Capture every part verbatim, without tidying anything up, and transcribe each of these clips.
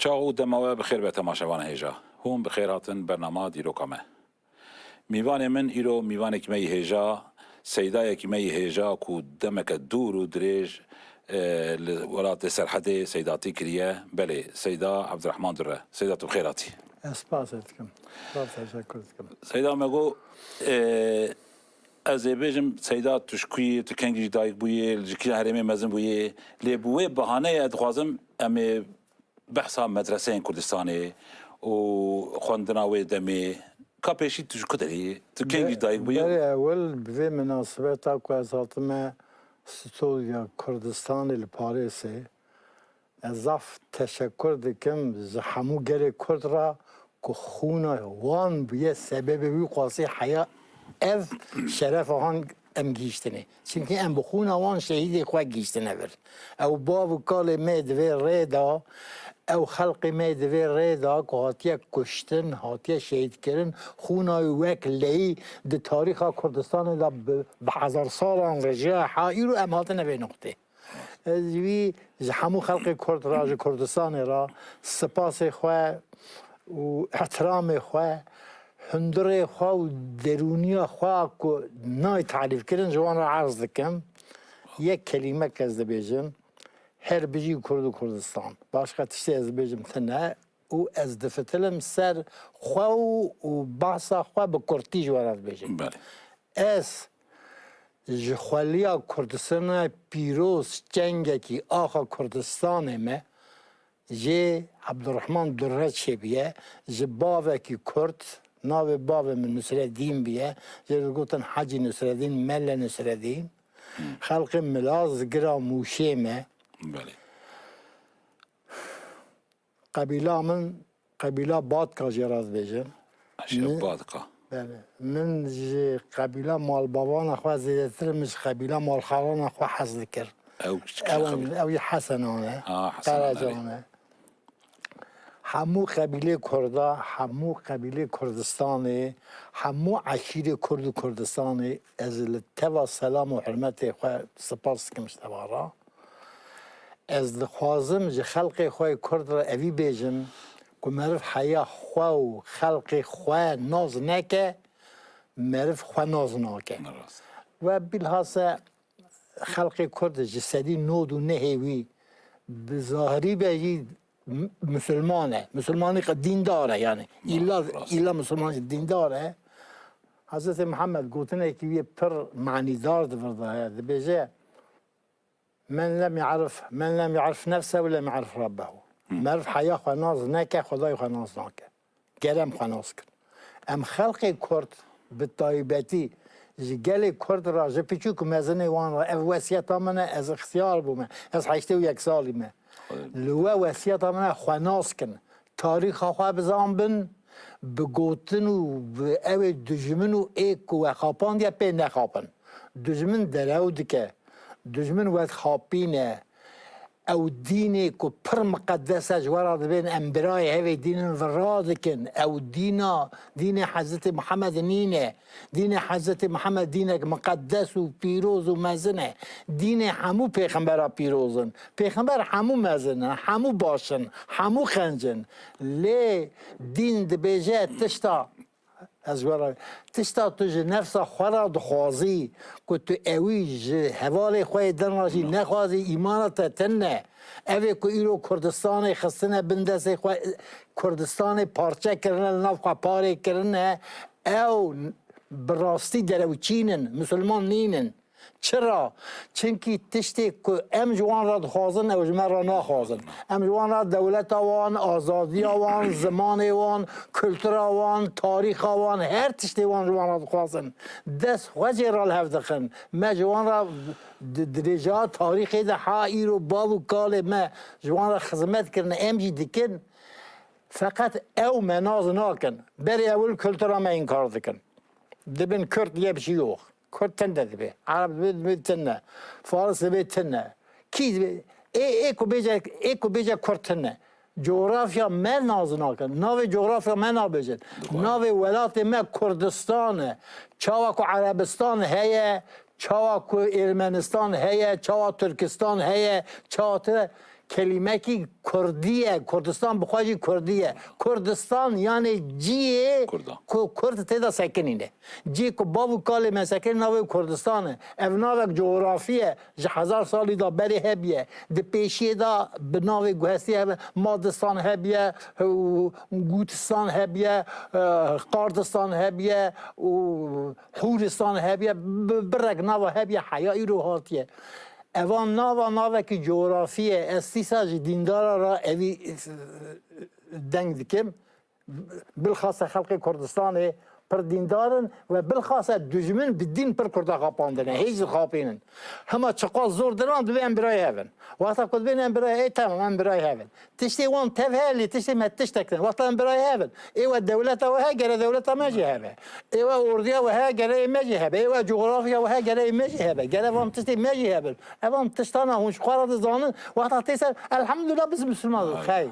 Çax û dema we bi xêr be temaşevana hêja. Hûn bi xêr hatin bernama dîroka me. Mîvanê min îro mîvanekî me yî hêja, seydayekî me yî hêja ku demeke dûr û dirêj, e, li welatê Serhedê seydatî kiriye. Belê, Seyda Ebdirehman Dure. Seyda, tu bi xêr hatî. Ez spas dikim. Zaf teşekkür dikim. Seyda me got, e, ez ê bêjim, Seyda, tu ji ku yî, tu kengî jî dayik bûyê, ji kîjan herêmê mezin bûyê, lê bi wê bahaneyê dixwazim em ê behsa medreseyên Kurdistanê û xwendina wê demê. Ka pêşî tu ji ku derê yî? Tu kengî dayik bûyî? Berê ewil bi vê minasibeta ku ez hatime stûdyoya Kurdistanê li Parêsê, ez zaf teşekur dikim ji hemû gelê Kurd re ku xûna wan bûye sebebê wî qasî heya ev şerefa han em gihîştinê. Çimkî em bi xûna wan şehîdê xwe gihîştine vir. Ew bav û kalê me di vê rê de, ew xelqê me di vê rê de ku hatiye kuştin, hatiye şehîdkirin, xûna wî wek leyî di tarîxa Kurdistanê de bi, bi hezar salan re jiya, ha îro em hatine vê noqtê. Ez ji wî, ji hemû xelkê Kurd re, ji Kurdistanê re spasê xwe û ehtiramê xwe, hundirê xwe û derûniya xwe ku nayê tarîfkirin ji wan re erz dikim. Yek kelîmek ez dibêjim, her bijî Kurd û Kurdistan. Başqa tiştê ez dibêjim tune û ez difitilim ser xwe û, û behsa xwe bi kurtî ji we re dibêjim. Belê. Ez ji xweliya Kurdistanê pîroz çengekî axa Kurdistanê me jê Ebdurrehman Durre çêbûye, ji bavekî Kurd, navê bavê min Nusredîn bûye, jê digotin Hecî Nusredîn, Mele Nusredîn. Xelkê Milazgira Mûşê me. Belê. Qebîla min, qebîla Badka jê re dibêjin. Eşref Min, Badka. Belê. Min ji qebîla malbavana xwe zêdetir, min ji qebîla malxalana xwe hez dikir. Ew çi Ew, qebîle? Ew yê Hesenan e. Ha, Hesenan, Qerecan e. Hemû qebîlê Kurda, hemû qebîlê Kurdistanê, hemû eşîrê Kurd û Kurdistanê, ez li teva selam û hurmetê xwe spas dikim ji teva re. Ez dixwazim ji xelkê xwe yê Kurd re evî bêjim ku meriv heya xwe û xelkê xwe nas neke, meriv xwe nas nake. Ne rast. We bilhase xelkê Kurd ji sedî nod û nehê wî bi zahirî be jî m-, misilman e. Misilmanî qe dîndar e yani. Ne Îlla, rast. Îlla misilman jî dîndar e. Hezretê Mihemed gotinekî wî pir manîdar di vir de heye. Dibêje, "Men lem ya'rif, men lem ya'rif nefsehu lem ya'rif Rabbehu." Hı. Meriv heya xwe nas neke, Xwedayê xwe nas nake. Gerem xwe nas kin. Em xelkê Kurd bi taybetî ji gelê Kurd re, ji piçûk û mezinê wan re, ev wesiyeta min e, ez ixtiyar bûme, ez heştê û yek salî me. Li we wesiyeta min e, xwe nas kin. Tarîxa xwe bizanbin, bi gotin û bi ew ê dijmin û ê ku we xapandiye pê nexapin. Dijmin derew dike. Dijmin we dixapîne. Ew dînê ku pir miqedes e, ji we re dibên em birayê hevê dînin vira dikin. Ew dîna, dînê Hezretê Muhammed nîne. Dînê Hezretê Muhammed dînek miqedes û pîroz û mezin e. Dînê hemû pêxembera pîroz in. Pêxember hemû mezin in, hemû baş in, hemû xenc in. Lê dîn dibêje tişta, ez ji we re, tişta tu ji nefsa xwe re dixwazî ku tu ewî ji hevalê xwe yê din re jî nexwazî, îmana te tune. Ev ê ku îro Kurdistanê xistine bin destê xwe, Kurdistanê parçe kirine, li nav xwe parê kirine, ew bi rastî derewçîn in, misilman nînin. Çira? Çimkî tiştê ku em ji wan re dixwazin, ew ji me re naxwazin. Em ji wan re dewleta wan, azadiya wan, zimanê wan, kultura wan, tarîxa wan, her tiştê wan ji wan re dixwazin. Dest xwe jê re li hev dixin. Me ji wan re di-, dirêja tarîxê de ha îro bav û kalê me ji wan re xizmet kirine, em jî dikin. Feqet ew me nas nakin. Berê ewil kultura me înkar dikin. Dibin Kurd yê bi şî yox. Kurd tinde dibe. Ereb dibe, dibe tinde. Faris dibe tinde. Kî dibe? Ê, ê ku bêje, ê ku bêje Kurd tinde. Coğrafya me nas nakin. Navê coğrafya me nabêjin. Navê welatê me Kurdistan e. Çawa ku Erebistan heye, çawa ku Ermenistan heye, çawa Tirkistan heye, çawa te Kelîmekî kurdî ye. Kurdistan bi xwe jî kurdî ye. Kurdistan, yanê ciyê Kurda. Ku kurd tê de sekinîne. Ciyê ku bav û kalê me sekinî navê Kurdistan e. Ev navek cografî ye. Ji hezar salî de berê hebiye. Di pêşiyê de bi navê guhestî hebe. Madistan hebiye, Gûtistan hebiye, e, Qardistan hebiye û Hûristan hebiye. Bi, birek nava hebiye heya îro hatiye. Eva nava navekî cografî ye. Ez dîsa ji dîndara re evî, e, deng dikim. Bilxase xelkê Kurdistanê pir dîndar in ve bilxase dijmin bi dîn pir Kurda xapandine. Hêj dixapînin. Hema çiqas zor diran divê em birayê hev in. Wexta ku dibên em birayê, ê temam, em birayê hev in. Tiştê wan tev heye lê tiştê me tiştek din. Wexta em birayê hev in. Ê we dewleta we heye, gere dewleta me jî hebe. Ê we ordiya we heye, gere ê me jî hebe. Ê we cografya we heye, gere ê me jî hebe. Gere van tiştê me jî hebin. Evan tiştana hûn ji xwe re dizanin. Wexta tê ser, elhamdulillah, biz Müslüman in. Xeyr.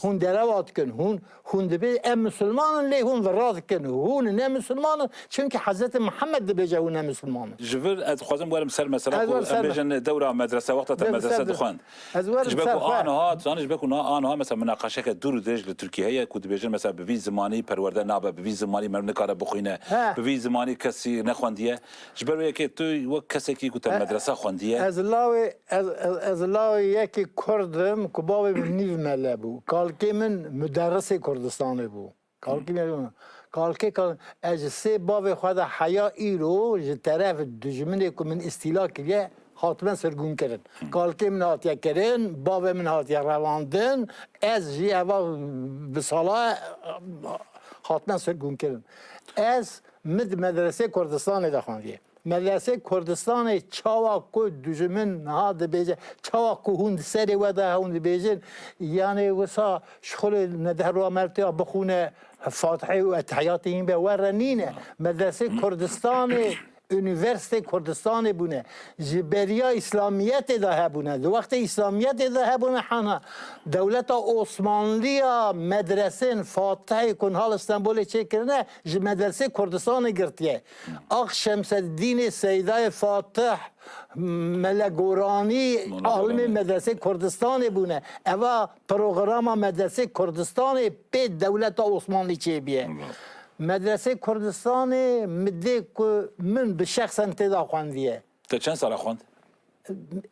Hûn derewa dikin. Hûn, hûn dibê em Müslüman in, lê hûn vira dikin. Hûn ne Müslüman in, çünkü Hezreti Muhammed dibêje hûn ne Müslüman in. Ji vir ez dixwazim werim ser mesela Ez ku wer em ser bêjin dewra medrese, wexta te Dem medrese ser dixwend. Ez werim Ji ber ser ku xwe. Aniha, tu zanî, ji ber ku na-, aniha mesela minaqeşeke dûr û dirêj li Tirkiye heye ku dibêjin mesela bi vî zimanî perwerde nabe, bi vî zimanî meriv nikare bixwîne, He. bi vî zimanî kesî nexwendiye. Ji ber wê yekê tu wek kesekî ku te E, medresa xwendiye. Ez lawê, ez, ez, ez lawê yekê Kurd im ku bavê min nîv mele bû. Kalkê min muderrisê Kurdistanê bû. Kalkê min, kalkê kal-, ez ji sê bavê xwe de heya îro ji teref dijminê ku min îstîla kiriye, hatime sirgûn kirin. Kalkê min hatiye kirin, bavê min hatiye revandin, ez jî eva bi sala hatime sirgûn kirin. Ez min di medresê Kurdistanê de xwendiye. Medresê Kurdistanê çawa ku dijmin niha dibêje, çawa ku hûn di serê we de hûn dibêjin, yanê wisa şixulê nedehroa mertiya bixûne Fatihê û Etehiyatê hîn be, were nîne. Medresê Kurdistanê, Unîversîtê Kurdistanê bûne. Ji beriya Îslamiyetê de hebûne. Di wextê Îslamiyetê de hebûne hana. Dewleta Osmanliya medresên Fatihê ku niha li Stenbolê çêkirine, ji medresê Kurdistanê girtiye. Ax Şemseddînê, Seydayê Fatih, Mele Goranî, Mola alimê Goranî. Medresê Kurdistanê bûne. Eva programa Medresê Kurdistanê pê dewleta Osmanlî çêbiye. Mola. Medresê Kurdistanê mi dê ku min bi şexsen tê de xwendiye. Te çend sala xwend?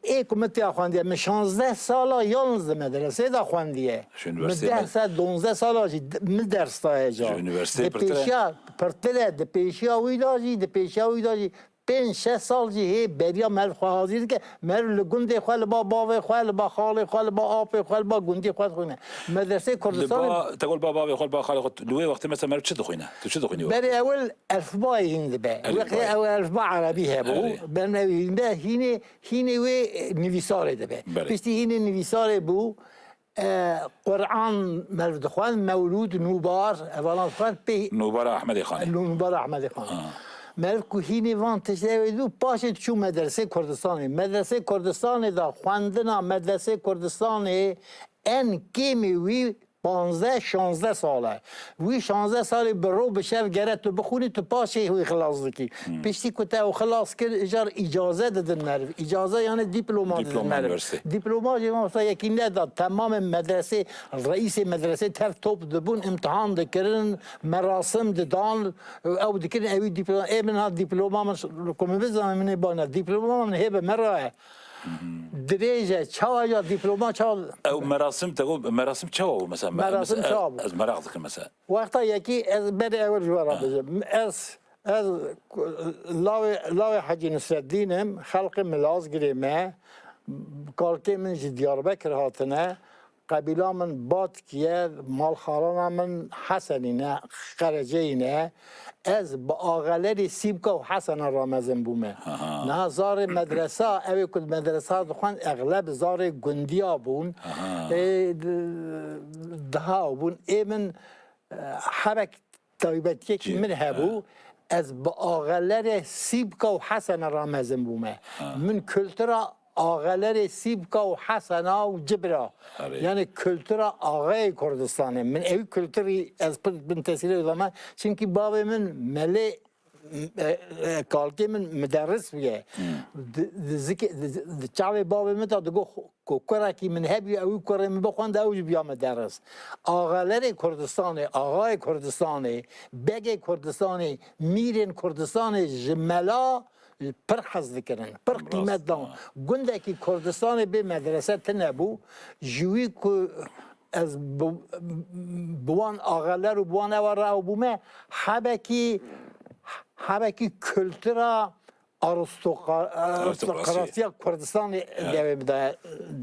Ê ku min tê xwendiye, min şazdeh sala yalnız di medresê de xwendiye. Ji Min üniversiteyê deh me- sal, donzdeh sala jî d-, min ders daye car. Ji üniversiteyê Di pirtir e? pêşiya, pirtir e, di pêşiya wî de jî, di pêşiya wî de jî pênc şeş sal jî hê beriya meriv xwe hazîr dike. Meriv li gundê xwe, li ba bavê xwe, li ba xalê xwe, li ba apê xwe, li ba gundî xwe dixwîne. Medresê Li Kurdistanê ba, te got ba bavê xwe, li ba xalê xwe, li wê wextê mesela meriv çi dixwîne? Tu çi dixwînî wextê? Berê ewil elfbayê hîn dibe. Elfbayê. Wextê ew elfba erebî hebû. Erê. Berê ew hîn de hînê, hînê wê, e, nivîsarê dibe. Berê. Piştî hînê nivîsarê bû, e, Quran meriv dixwend, mewlûd, nûbar, evalan dixwend, pê Nûbara Ahmedê Xanê. Nûbara Ahmedê Xanê. Ha. Meriv ku hînê van tiştê ew ê dû, paşê diçû medresê Kurdistanê. Medresê Kurdistanê de xwendina medresê Kurdistanê en kêmî wî panzdeh şanzdeh sal e. Wî şanzdeh salî bi roj bi şev gere tu bixwînî, tu paşê wî xilas dikî. Hmm. Piştî ku te ew xilas kir, îcar îcaze didin meriv. Îcaze yani diploma didin Diploma meriv. Üniversite. Diploma jî mesela yekî neda, temamê medresê, reîsê medresê tev top dibûn, imtihan dikirin, merasim didan, ew dikirin, ewî diploma, ê min ha diploma min, ku min bizane min ê bana, diploma min hê bi me re ye. Dirêj e, çawa ya diploma, çawa Ew merasim, te got, merasim çawa bû mesela? Merasim Ez, çawa bû? Ez meraq dikim mesela. Wexta yekî ez berê ewil ji we re Ha. bijim. Ez, ez lawê, lawê Hecî Nusreddîn im, xelqê Milazgirê me, kalkê min ji Diyarbekir hatine, qebîla min Batkî ye, malxarana min Hesenî ne, Qereceyî ne. Ez bi axelerê Sîbka û Hesena re mezin bûme. Aha. Niha zarê medresa, ew ê ku di medresa dixwend, exleb zarê gundiya bûn. Aha. Ê, di-, daha bûn. Ê min, e, hebek taybetiyekî Cî, min hebû. Ha. Ez bi axelerê Sîbka û Hesena re mezin bûme. Ha. Min kultura axelerê Sîbka û Hesena û Cibra. Erê. Yani kultura axayê Kurdistanê. Min ew kulturî ez pir bin tesîrê dame. Çimkî bavê min melê e, e, kalkê min mideris bûye. Di, di, zikê- di, di çavê bavê min de digot ku kurekî min hebû, ew kurê min bixwend, ew jî bûya mideris. Axalerê Kurdistanê, axayê Kurdistanê, begê Kurdistanê, mîrên Kurdistanê ji mela pir hez dikirin, pir qîmet dan. Gundekî Kurdistanê bê medrese tine bû. Ji wî ku ez bi, bi wan axeler û bi wan ewa re ew bûme, hebekî, hebekî kultura aristokra-, aristokrasiya Kurdistanê dewê min de,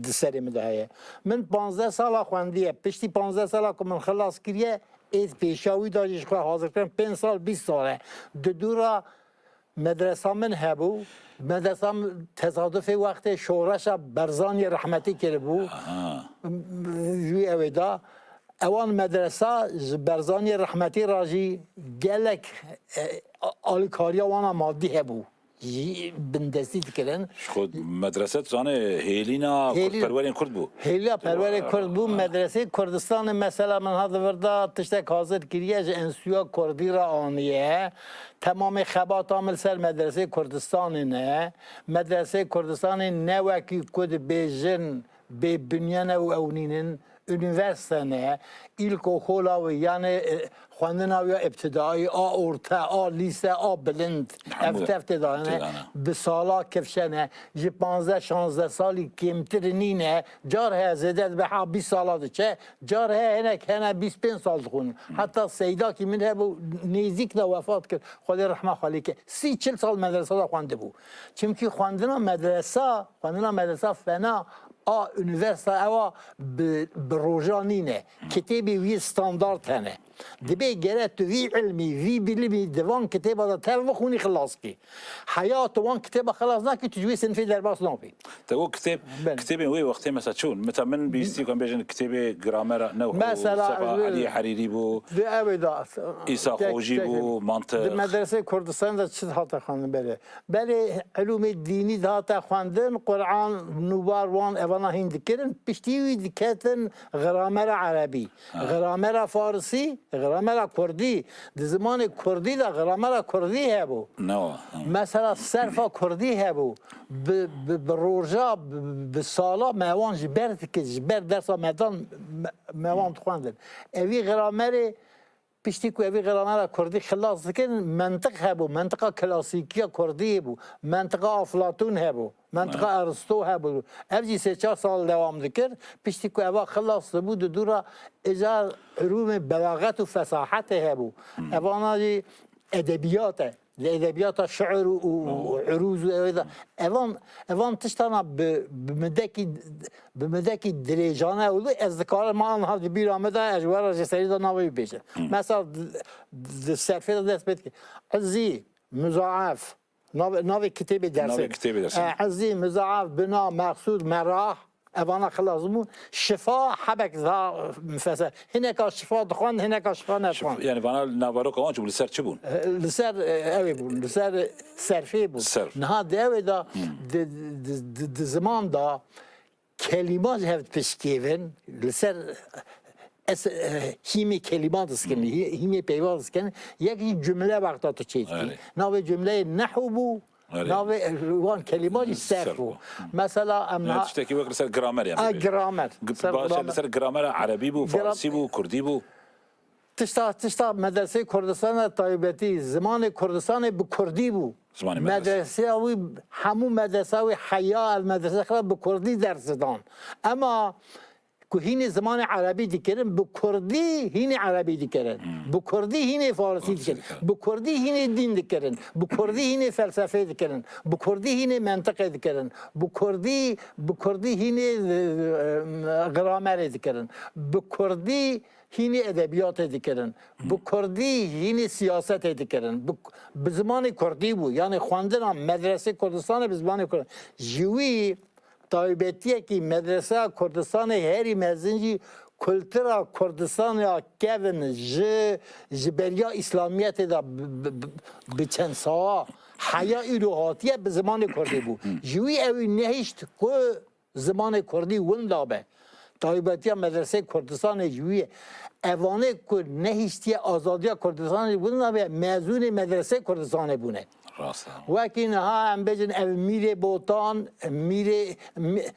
di serê min de heye. Min panzdeh sala xwendiye. Piştî panzdeh sala ku min xilas kiriye, êd pêşiya wî de jî ji xwe hazir kirin, pênc sal, bîst sal e. Di dûra medresa min hebû. Medresa min tesadufê wextê şoreşa Berzaniyê rehmetî kiribû. Aha. Wî ew ê da. Ewan medresa ji Berzaniyê rehmetî re jî gelek, e, a-, alîkariya wana madî hebû. Jî bindestî dikirin. Ji xwe medrese, tu zanê, hêlîna Hêlî- kurdperwerên kurd bû. Hêlîna perwerê kurd bû. Ha. Medreseyê Kurdistanê mesela min ha di vir de tiştek hazir kiriye, ji Enstitûya Kurdî re aniye. Temamê xebata min li ser medreseyê Kurdistanê ne. Medreseyê Kurdistanê ne wekî ku dibêjin bê binye ne û ew nînin, unîversîte ne, îlkokola wî, yanê, e, xwendina wî ya îbtidaî, a orte, a lîse, a bilind, hemû ev tev tê de hene, tê de hene. Bi sala kifşe ne, ji panzdeh şanzdeh salî kêmtir nîne, car heye zêde dibe, ha bîst sala diçe, car heye hinek hene bîst pênc sal dixwin. Heta seydakî min hebû, nêzîk de wefat kir, Xwedê rehma xwe lê ke. Sî çil sal medresa de xwendibû. Çimkî xwendina medresa, xwendina medresa fena a unîversîta ewa bi, bi roja nîne. Kitêbê wî standart hene. Dibê gere tu vî ilmî, vî bilimî di van kitêba de tev bixwînî xilas kî. Heya tu wan kitêba xilas nakî, tu ji wê sinfê derbas nabî. Te o kitêb, Belê. Kitêbên wê wextê mesela çi bûn? Meta min bihîstî ku em bêjin kitêbê gramera, ne, Mesela, Sefa e, Elî Herîrî bû, di ew ê de, Îsa tek, Xojî tek, bû, mantiq. Di medreseyê Kurdistanê de çi hate xwendin belê? Belê, ilûmê dînî dihate xwendin, Quran nûbar wan evana hîn dikirin, piştî wî diketin gramera erebî. Ha. Gramera farisî, gramera kurdî. Di zimanê kurdî de gramera kurdî hebû. Ne wa, ha. Mesela serfa kurdî hebû. Bi, bi, bi roja, bi, bi sala me wan ji ber dikir, ji ber dersa me dan me, me wan dixwendin. Evî gramerê Piştî ku evî gramera kurdî xilas dikin, mentiq hebû, mentiqa klasîkî ya kurdî hebû, mentiqa Aflatûn hebû, mentiqa Aristo hebû. Ev jî sê çar sal dewam dikir. Piştî ku eva xilas dibû, di dû re îcar ulûmê belaxet û fesahetê hebû. Evana jî edebiyat e. Li edebiyata şiir û, û, û urûz û ew ê de. Evan, evan tiştana bi, bi midekî, bi midekî dirêjane û ez dikarim aniha di bîra min de ez ji we re ji serî de navê wî bêjim. Mesela di, di serfê de dest pê dike. Ezî, muzaef, navê, navê kitêbê dersê. Navê kitêbê dersê. E, ezî, muzaef, bina, meqsûd, merah, Evana xilas bûn. Şifa hebek daha mifese. Hineka şifa dixwend, hineka şifa nedixwend. Şif-, yani vana naveroka wan çi bû, li ser çi bûn? Li ser, e, ew ê bûn, li ser serfê bûn. Serf. Niha di ew ê de, di, di, di, di ziman de kelîma ji hev dipişkêvin, li ser es-, e, hîmê kelîma diskirin, hî-, hîmê peyva diskirin. Yek jî cumle wexta tu çêdikî. Erê. Navê cumleyê nehw bû, Erê. Navê, e, wan kelîma jî serf bû. Serf bû. Mesela em Yani niha tiştekî wek li ser gramer yani. A, gramer. G-, Ser baş e, gramer. Li ser gramera erebî bû, Gra- farsî bû, kurdî bû. Tişta, tişta medreseyê Kurdistanê taybetî, zimanê Kurdistanê bi kurdî bû. Zimanê medrese. Medreseya wî, hemû medresa wî heya el medrese xira bi kurdî ders didan. Ema ku hînê zimanê erebî dikirin, bi kurdî hînê erebî dikirin. Hmm. Bi kurdî hînê farisî dikirin. Farisî dikirin. Bi kurdî hînê dîn dikirin. Bi kurdî hînê felsefê dikirin. Bi kurdî hînê mentiqê dikirin. Bi kurdî, bi kurdî hînê, e, e, gramerê dikirin. Bi kurdî hînê edebiyatê dikirin. Bi kurdî hînê siyasetê dikirin. Bi, bi zimanê kurdî bû. Yani xwendina medresê Kurdistanê bi zimanê kurdî. Ji wî Taybetiyekî medreseya Kurdistanê herî mezin jî kultura Kurdistanê ya kevin ji, ji beriya Îslamiyetê de bi, bi, bi, bi çend sawa heya îro hatiye bi zimanê kurdî bû. Ji wî ewî nehişt ku zimanê kurdî winda be. Taybetiya Medreseyê Kurdistanê ji wî ye. Evanê ku nehiştiye azadiya Kurdistanê bûne, navê mezûnê Medreseyê Kurdistanê bûne. Rast e. Wekî niha em bêjin ev Mîrê Botan, Mîrê, Mî-,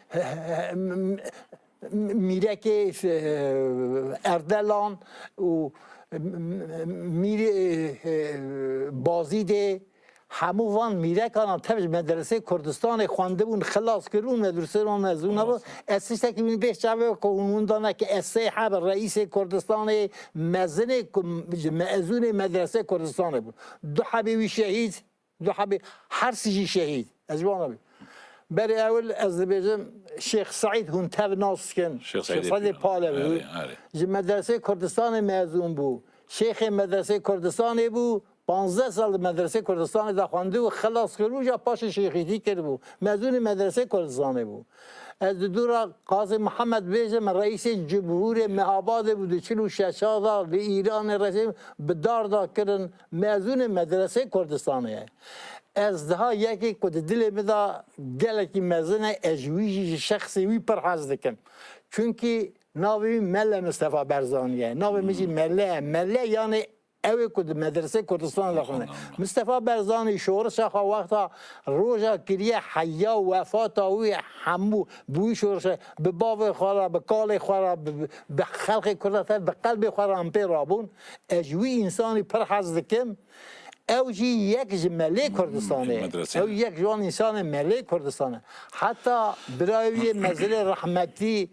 Mîrekê, e, Erdelan û Mîrê, e, Bazîdê, hemû van mîrekana tev ji Medreseyê Kurdistanê xwendibûn, xilas kiribûn, medresê wan mezûn nebû. Ez tiştekî min pêş çavê ku hûn winda neke, ez sê heb reîsê Kurdistanê mezinê ku ji mezûnê Medreseyê Kurdistanê bûn. Du hebê wî şehîd, du hebê, her sî jî şehîd. Ez ji wan re bî. Berê ewil ez dibêjim, Şêx Seîd hûn tev nas dikin. Şêx Şêx Seîdê Seîdê Pîran. Palevi. Erê, erê. Ji Medreseyê Kurdistanê mezûn bû. Şêxê Medreseyê Kurdistanê bû. Panzdeh sal di Medreseyê Kurdistanê de xwendibû, xilas kiribû, ja paşê şêxîtî kiribû. Mezûnê Medreseyê Kurdistanê bû. Ez di dû re Qazî Mihemed bêjim, reîsê cumhûrê Mehabadê bû, di çil û şeşa de li Îranê resî bi dar da kirin, mezûnê Medreseyê Kurdistanê ye. Ez daha yekê ku di dilê min de gelekî mezin e, ez ji wî jî, ji şexsê wî pir hez dikim. Çunkî navê wî Mele Mistefa Berzanî ye. Navê min jî Mele ye. Mele yanê ew ê ku di Medreseyê Kurdistanê de xwendin. Mistefa Berzanî şorişa xwe wexta roja kiriye heya wefata wî hemû bi wî şorişe, bi bavê xwe re, bi kalê xwe re, bi, bi, bi xelkê Kurda tev, bi qelbê xwe re em pê rabûn. Ez ji wî însanî pir hez dikim. Ew jî yek ji melê Kurdistanê ye. Medresê. Ew yek ji wan însanê melê Kurdistanê. Heta birayê wî yê mezin ê rehmetî,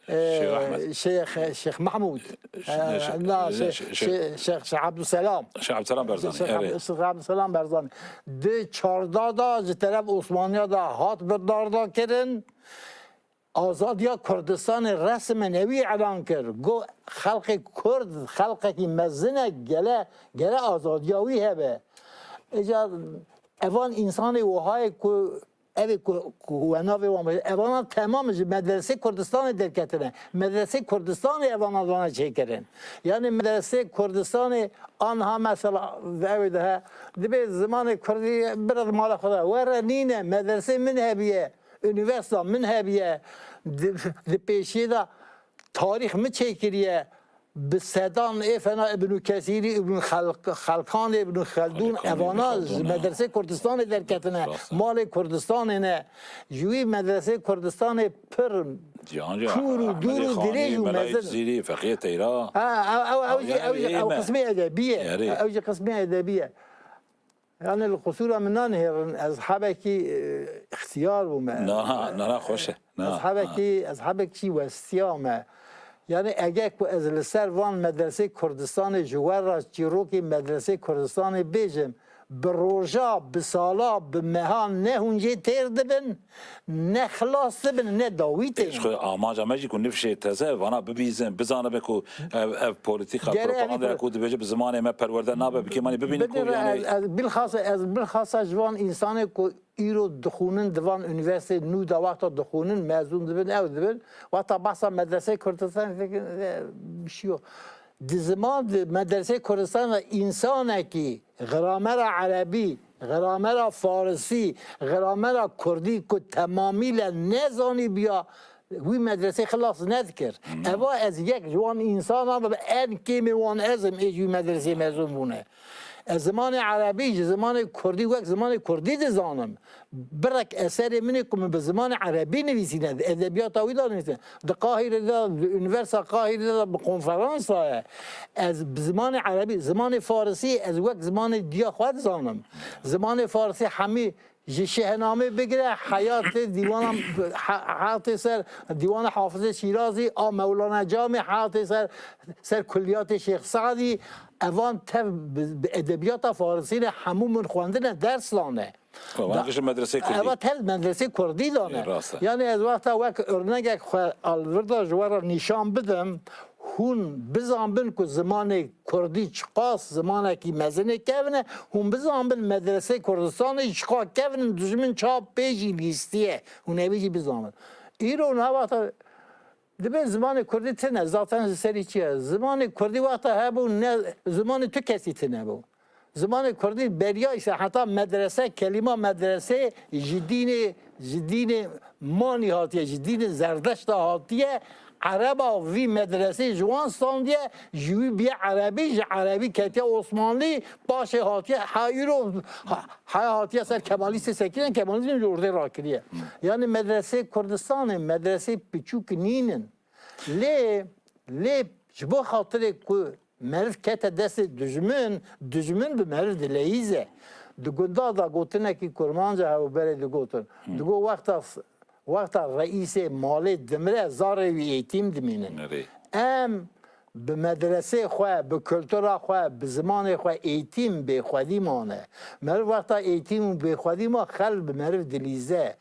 e, Şêx Ehmed. Şêx, Şêx Mehmûd. Ş-, E, Şêx, na, Şêx, Şêx, Şêx, Şêx, Şêx Ebdulselam. Şêx Ebdulselam Berzanî, Şêx erê. Ebd-, Şêx Ebdulselam Berzanî. Di çarda da ji teref Osmaniya da hat birdarda kirin. Azadiya Kurdistanê resmen ewî elan kir. Got, xelkê Kurd, xelkekî mezin e, gele, gele azadiya wî hebe. Îca evan însanê wihayê ku, evê ku, ku we navê wan bêje, evana temam ji Medresê Kurdistanê derketine. Medresê Kurdistanê evana vana çêkirin. Yani Medresê Kurdistanê anha mesela evê de he, dibê zimanê Kurdî biraz mala xwe de. Were nîne, medresê min hebiye. Unîversîta min hebiye, di, di pêşiyê de tarîx min çêkiriye, bi sedan ê fena Îbnû Kesîrî, Îbnû Xel-, Xelkanê, Îbnû Xeldûn, Xelkanê, evana Xeldûn, ji ha. Medresê Kurdistanê derketine, Rast e. Malê Kurdistanê ne. Ji wî Medresê Kurdistanê pir Cihan, cihan, kûr û Ehmedê dûr û Xanî, dirêj û Melayê mezin. Cizîrî, Feqiyê Teyra. Ha, ew, ew, ew Ha, jî, yani ew jî, ew ême. Qismê edebî ye. Erê. Ew jî qismê edebî ye. Yani li qusûra min nanihêrin, ez hebekî, e, ixtiyar bûme. Na, na, na, xweş e. Na, Ez hebekî, ez hebekî westiyame. Yani ege ku ez li ser van medresê Kurdistanê ji we re çîrokê medresê Kurdistanê bêjim, bi roja, bi sala, bi meha ne hûn jê têr dibin, ne xilas dibin, ne dawî têne. Ji xwe amanca me jî ku nifşê teze vana bibîzin, bizanibe ku ev, ev polîtîka Gere evî propagandaya pro- ku dibêje bi zimanê me perwerde nabe, bi kêmanî bibînin ku Bidin, yani ez, ez bilxasa, ez bilxasa ji van însanê ku îro dixwînin di van unîversîteyê nû de wexta dixwînin, mezûn dibin, ew dibin, wexta behsa medreseyê Kurdistanê dikin, e, bir şey yok. Di ziman, di medreseyê Kurdistanê de însanekî gramera erebî, gramera farisî, gramera kurdî ku temamî le nezanî biya, wî medresê xilas nedikir. Hmm. Eva ez yek ji wan însanan bim, en kêmê wan ez im ê ji wî medresê mezûn bûne. Ez zimanê erebî ji zimanê kurdî wek zimanê kurdî dizanim. Birek eserê min ê ku min bi zimanê erebî nivîsîne, di edebiyata wî de nivîsîne. Di Qahîrê de, di Unîversîta Qahîrê de bi konferansa ye. Ez bi zimanê erebî, zimanê farisî ez wek zimanê diya xwe dizanim. Zimanê farisî hemî Ji Şehnamê bigire, heyatê dîwana, he-, heyatê ser dîwana Hafizê Şîrazî, a Mewlana Camê, heyatê ser, ser kulliyatê Şêx Sadî, evan tev bi, bi edebiyata farisî re hemû min xwendine, ders dane. Evan Da-, ji medresê kurdî. Eva tev medresê kurdî dane. Ê, rast e. Yani ez wexta wek örnegek xwe alvirda ji we re nîşan bidim, hûn bizanbin ku zimanê Kurdî çiqas zimanekî mezinê kevin e, hûn bizanbin medresê Kurdistanê çiqa kevin in, dijmin çawa pê jî lîstiye. Hûn evî jî bizanbin. Îro niha wexta dibê zimanê Kurdî tine, zaten ji serî çi ye? Zimanê Kurdî wexta hebû ne, zimanê tu kesî tine bû. Zimanê kurdî beriya îse heta medrese, kelîma medrese ji dînê, ji dînê manî hatiye, ji dînê zerdeşta hatiye. Ereba vî medresê ji wan standiye, ji wî bîye erebî, ji erebî ketiye osmanlî, paşê hatiye, ha îro, ha, ha hatiye ser kemalîstê sekiniye, kemalizm ji ordê rakiriye. Yanî medresê Kurdistanê, medresê piçûk nînin. Lê, lê ji bo xatirê ku meriv kete destê dijmin, dijmin bi meriv dileyîze. Di gunda da gotinekî kurmanca hewberê digotin. Digo wexta, wexta reîsê malê dimire, zarê wî êtîm dimînin. Erê. Em bi medresê xwe, bi kultura xwe, bi zimanê xwe êtîm bêxwedî mane. Meriv wexta êtîm û bêxwedî ma, xelk bi meriv dilîze.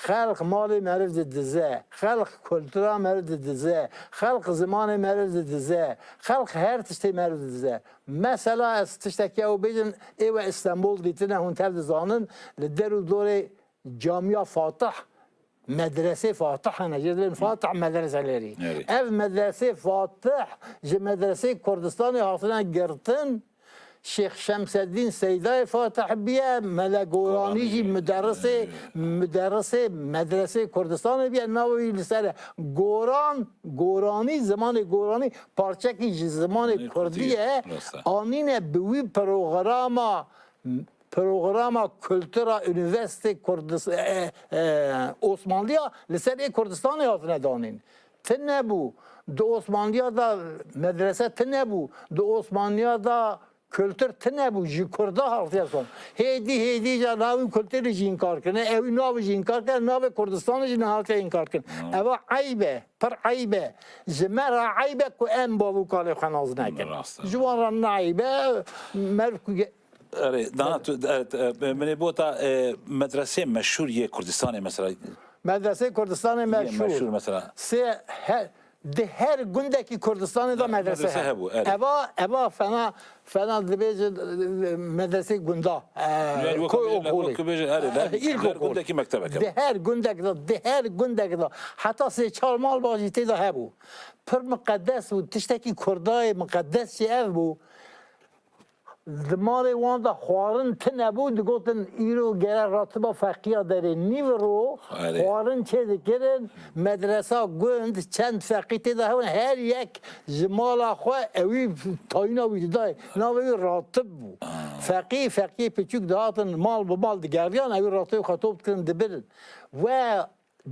Xelk malê meriv didize. Xelk kultura meriv didize. Xelk zimanê meriv didize. Xelk her tiştê meriv didize. Mesela ez tiştekî ew bêjin, ê we Îstanbul dîtine, hûn tev dizanin, li der û dorê Camiya Fatih, medresê Fatih hene, jê dibên Fatih medreselerî. Evet. Ev medresê Fatih ji medresê Kurdistanê hatine girtin. Şêx Şemseddîn Seydayê Fatih biye, Mele Goranî jî Goranî. Muderrisê, Evet. Muderrisê medresê Kurdistanê biye, navê wî li ser e. Goran, Goranî, zimanê Goranî parçekî ji zimanê Zimanê Kurdî Kurdî ye. Rast e. Anîne bi wî programa programa kultura Unîversîtê Kurdis-, e, e, Osmanliya li ser ê Kurdistanê hatine danîn. Tine bû. Di Osmanliya da medrese tine bû. Di Osmanliya da kultur tine bû. Ji Kurda hatiye son. Hêdî, hêdî ca navê kulturê jî înkar kirine. Ewî navê jî înkar kirine. Navê Kurdistanê jî nehatiye înkar kirin. Hmm. Eva eyb e. Pir eyb e. Ji me re eyb e ku em bav û kalê xwe nas nekin. Rast e. Ji wan re ne eyb e. Meriv ku ge- Erê, dana tu, e, e, min ê bota, e, medresê meşhûr yê Kurdistanê mesela. Medresê Kurdistanê Yê meşhûr. Meşhûr mesela. Sê he-, di her gundekî Kurdistanê de Ha, medrese medrese he. Hebû, erê. Eva, eva fena, fena dibêje, e, medresê gunda. E, Yani wek koy bêje, okulê. Wek bêje, erê, E, her, ilkokul. Her gundekî mektebek hebû. Di her gundek de, di her gundek de. Heta sê çar mal bajî tê de hebû. Pir miqedes bû, tiştekî Kurdayê miqedes jî ev bû. Di malê wan de xwarin tune bû, digotin, îro gere ratiba feqiya derê nîviro, Erê. Xwarin çê dikirin, medresa gund, çend feqî tê de hebûn, her yek ji mala xwe ewî tayîna wî didayê. Navê wî ratib bû. Aa. Feqî, feqiyê piçûk dihatin, mal bi mal digeriyan, ewî ratibê xwe top dikirin, dibirin. We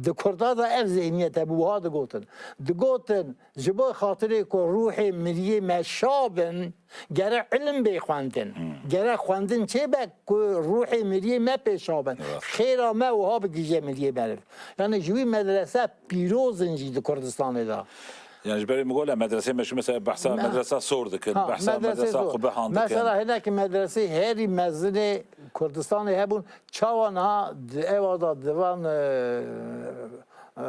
Di Kurda de ev zihniyet hebû, wiha digotin. Digotin, ji bo xatirê ku ruhê miriyê me şa bin, gere ilim bê xwendin. Hmm. Gere xwendin çêbe ku ruhê miriyê me pê şa bin. Rast. Xêra me wiha bigihîje miriyê meriv. Yani ji wî medrese pîroz in jî di Kurdistanê de. Yani ji berê min got, medresê meşhûr mesela behsa Me- medresa Sor dikin, Ha, behsa medresê medresa Sor. Qubehan dikin. Mesela hinekî medresê herî mezinê Kurdistanê hebûn. Çawa niha di ewa da divan, e, e,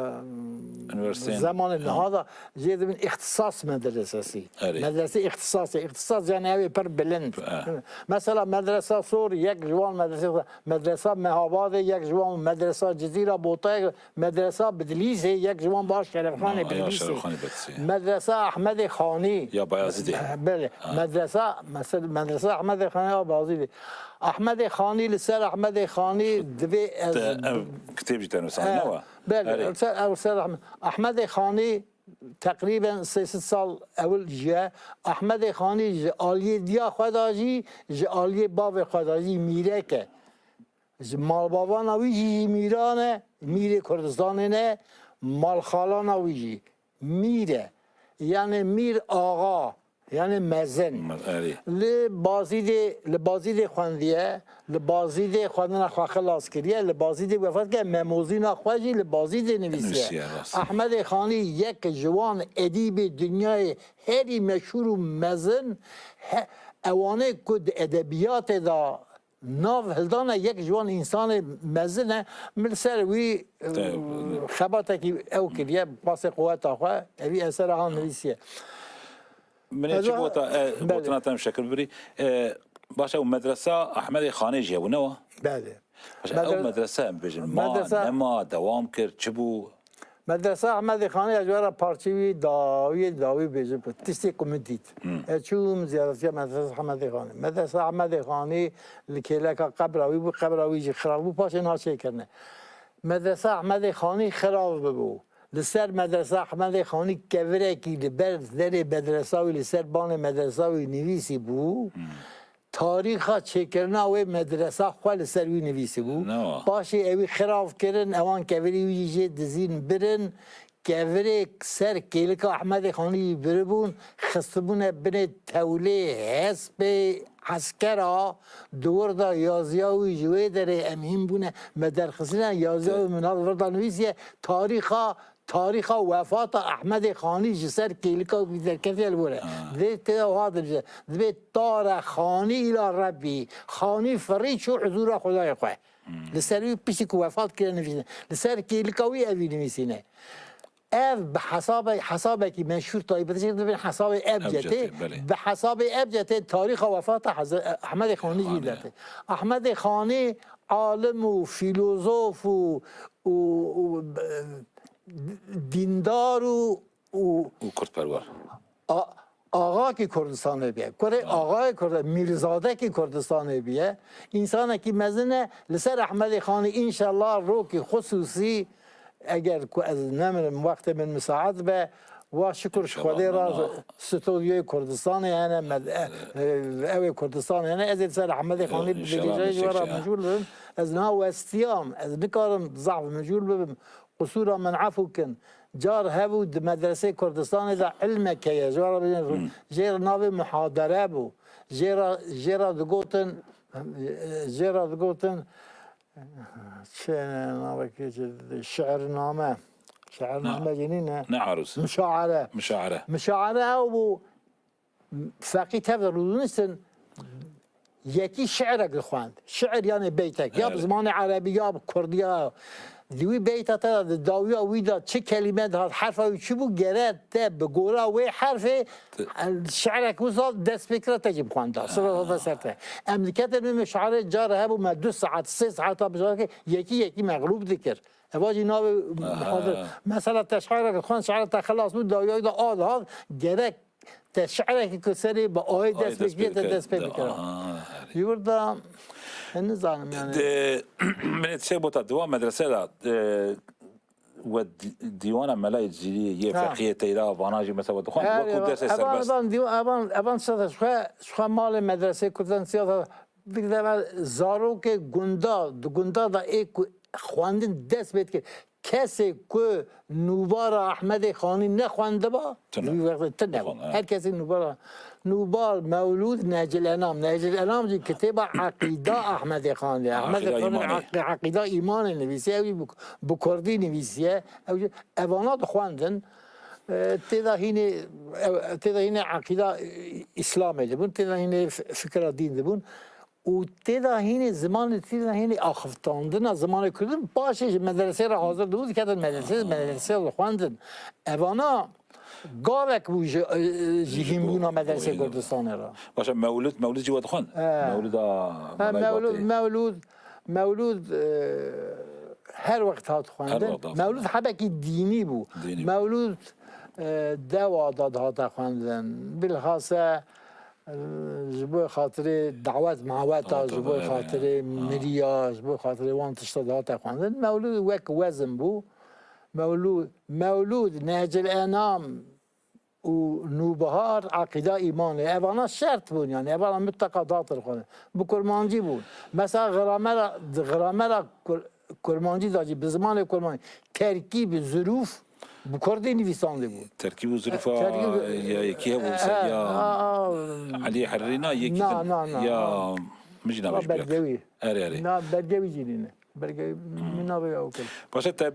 Üniversiteyên. Zemanê Ha. niha da jê dibin îxtisas medresesî. Erê. Medresê îxtisasê. Îxtisas yani ew ê pir bilind. Ha. Mesela medresa Sor yek ji wan medresê, medresa Mehabadê yek ji wan, medresa Cizîra Botayê, medresa Bidlîsê yek ji wan baş Şerefxanê Ha, ya Bidlîsê. Şerefxanê Bidlîsê. Medresa Ahmedê Xanî. Ya Bayazidê. Belê. Ha. Medresa, mesela, medresa Ahmedê Xanî ya Bayazidê. Ahmedê Xanî, li ser Ahmedê Xanî divê ez Te ev kitêb jî te nivîsandine He, we? Belê, Erê. Li ser, ew ser Ahmed-, Ahmedê Xanî teqrîben sê sed sal ewil jiye. Ahmedê Xanî ji aliyê diya xwe de jî, ji aliyê bavê xwe de jî mîrek e. Ji malbavana wî jî, jî mîran e, mîrê Kurdistanê ne, malxalana wî jî. Mîr e. Yani mîr axa, yani mezin. Me-, erê. Li Bazîdê, li Bazîdê xwendiye, li Bazîdê xwendina xwe xilas kiriye, li Bazîdê wefat kiriye, memozîna xwe jî li Bazîdê nivîsiye. Nivîsiye, rast. Ahmedê Xanî yek ji wan edîbê dinyayê herî meşhûr û mezin, he, ewanê ku di edebiyatê de nav hildane, yek ji wan însanê mezin e. Min li ser wî, Te- xebatekî ew kiriye, pasê quweta xwe, evî esera han nivîsiye. Min ê çi Eza- bota, e, Belê. Botina te em şekil birî. E, baş e, ew medresa Ahmedê Xanê jî hebû, ne wa? Belê. Baş e, ew Medre- medrese em bêjin, ma, Medresa- nema, dewam kir, çi bû? Medresa Ehmedê Xanî, ez ji we re parçeyê wî dawiyê dawî bêjim ku tiştê ku min dît. Hmm. Ez çûm ziyaretiya Medresa Ehmedê Xanî. Medresa Ehmedê Xanî li kêleka qebra wî bû, qebra wî jî xirab bû, paşê niha çêkirine. Medresa Ehmedê Xanî xirab bibû. Li ser Medresa Ehmedê Xanî kevirekî li ber derê medresa wî, li ser banê medresa wî nivîsî bû. Hmm. Tarîxa çêkirina wê medresa xwe li ser wî nivîsîbû. Ne wa. Paşê ewî xirav kirin, ewan kevirî wî jî jê dizîn birin. Kevirê ser kêlika Ehmedê Xanî jî biribûn, xistibûne binê tewlê hespê eskera, di wir de yaziya wî ji wê derê em hîn bûne, me derxistine, yaziya wî min hat vir de nivîsiye, tarîxa Tarîxa wefata Ehmedê Xanî ji ser kêlika wî derketiye li wir e. Ha. Dê tê de wiha dinivîse. Dibê tare Xanî îla Rebbî. Xanî firî çû huzûra Xwedayê xwe. Hmm. Li ser wî piştî ku wefat kiriye nivîsîne. Li ser kêlika wî evî nivîsîne. Ev bi hesabê, hesabekî meşhûr taybetî dibin hesabê Ebcedê. Ebcedê, belê. Bi hesabê Ebcedê tarîxa wefata Heze-, Ehmedê Xanî jî Xanî. Dertê. Ehmedê Xanî alim û fîlozof û û, û, e, dîndar û, û û kurdperwer. A-, axakî Kurdistanê bûye. Kurê Ha. axayê Kurd-, mîrzadekî Kurdistanê bûye. Însanekî mezin e. Li ser Ehmedê Xanî înşellah rokî xusûsî, eger ku ez nemirim, wextê min misaet be, wa şikur ji Înşellah, Xwedê re na, na. Stûdyoyê Kurdistanê hene, med-, e, e, ew ê Kurdistanê hene. Ez ê li ser Ehmedê Xanî Înşellah, bigêjayî ji we re meşgûl bibim. Ez niha westiyam. Ez nikarim zehf meşgûl bibim. Qusûra min efû kin. Car hebû di medresê Kurdistanê de ilmek heye. Ji we re bêjin, Hmm. jê re navê muhadere bû. Jê re, jê re digotin, jê re digotin, çi navekê çi, şiirname. Şiirname Ne. jî nîne. Ne aruz. Mişaere. Mişaere. Mişaere ew bû. Feqî tev de rûdiniştin, yekî şi'rek dixwend. Şi'r yanê beytek. Ya bi Evet. zimanê erebî ya bi kurdiya. Di wî beyta te de, di dawiya wî de çi kelîme dihat, herfa wî çi bû, gere te bi gora wê herfê Te- şi'rek wisa dest pê kira te jî bixwenda. Sira Ha. te ser te. Em diketin wê mişairê, cara hebû me du saet, sê saeta mişaireke yekî yekî mexlûb dikir. Eva jî navê Aha. hadir. Mesela te şi'rek dixwend, şi'ra te xilas bû, dawiya wî de a dihat, gerek Te şi'rekî ku serê bi ayê Ayê dest pê dest pê kiriye, te dike. Dest pê De, bikira. Aha, erê. Ji wir de, ez nizanim yani. De, min ê tiştek bota di wan medrese de, e, we dî-, dîwana Melayê Cîlî, yê Ha. Feqiyê Teyra, vana jî mesela we dixwend, Erê, wekû dersê evan, serbest. Evan, dîw-, evan, evan siyasa, ji xwe, ji xwe malê medresê Kurdan siyasa, dikdeve zarokê gunda, di gunda da ê ku xwendin dest pê dike. Kesê ku nûbara Ehmedê Xanî nexwendiba, Tune. Wî wextê tune bû. Xan, he. Her kesê nûbara, nûbar Mewlûd Necil Enam. Necil Enam jî kitêba Eqîda Ehmedê Xanî. Ehmedê Eqîda Xanî Îmanê. Eqî-, Eqîda Îmanê nivîsiye, ew jî bi, bi kurdî nivîsiye. Ew jî evana dixwendin. E, tê de hînê, ew, tê de hînê Eqîda, e, Îslamê dibûn, tê de hînê f-, fikra dîn dibûn. Û tê de hînê zimanê, tê de hînê axiftandina zimanê kurdî, paşê ji medresê re hazir dibû, diketin medresê, medresê dixwendin. Evana gavek bû ji, ji hînbûna medresê Kurdistanê re. Başa Mewlûd, Mewlûd jî we dixwend? He. Mewlûda He, Melay Mewlûd, Batê. Mewlûd, Mewlûd, e, her wext hat xwendin. Her wext hat Mewlûd xwendin. Hebekî dînî bû. Dînî bû. Mewlûd, e, dewa de dihate xwendin. Bilhase, Ji bo xatirê dawet maweta, Daweta, ji bo evet, xatirê ha. Miriya, ji bo xatirê wan tişta dihate xwendin. Mewlûd wek wezin bû. Mewlûd, Mewlûd, Necil Enam û Nûbihar, Eqîda Îmanê. Evana şert bûn, yani evana mutlaka datir xwendin. Bi kurmancî bûn. Mesela gramera, gramera kur-, kurmancî da jî, bi zimanê kurmancî, terkîb, zirûf, Bi kurdî nivîsandibû. Terkîb û zirûfa E, terkîb û ya yekî hebû, e, ser ya a, a, Elî Herrî na, yekî na, din na, na, ya na. Min jî navê ji bîra kir. Belgewî. Erê, erê. Na, belgewî jî nîne. Belgewî, Hmm. min navê ew kir. Paşê te,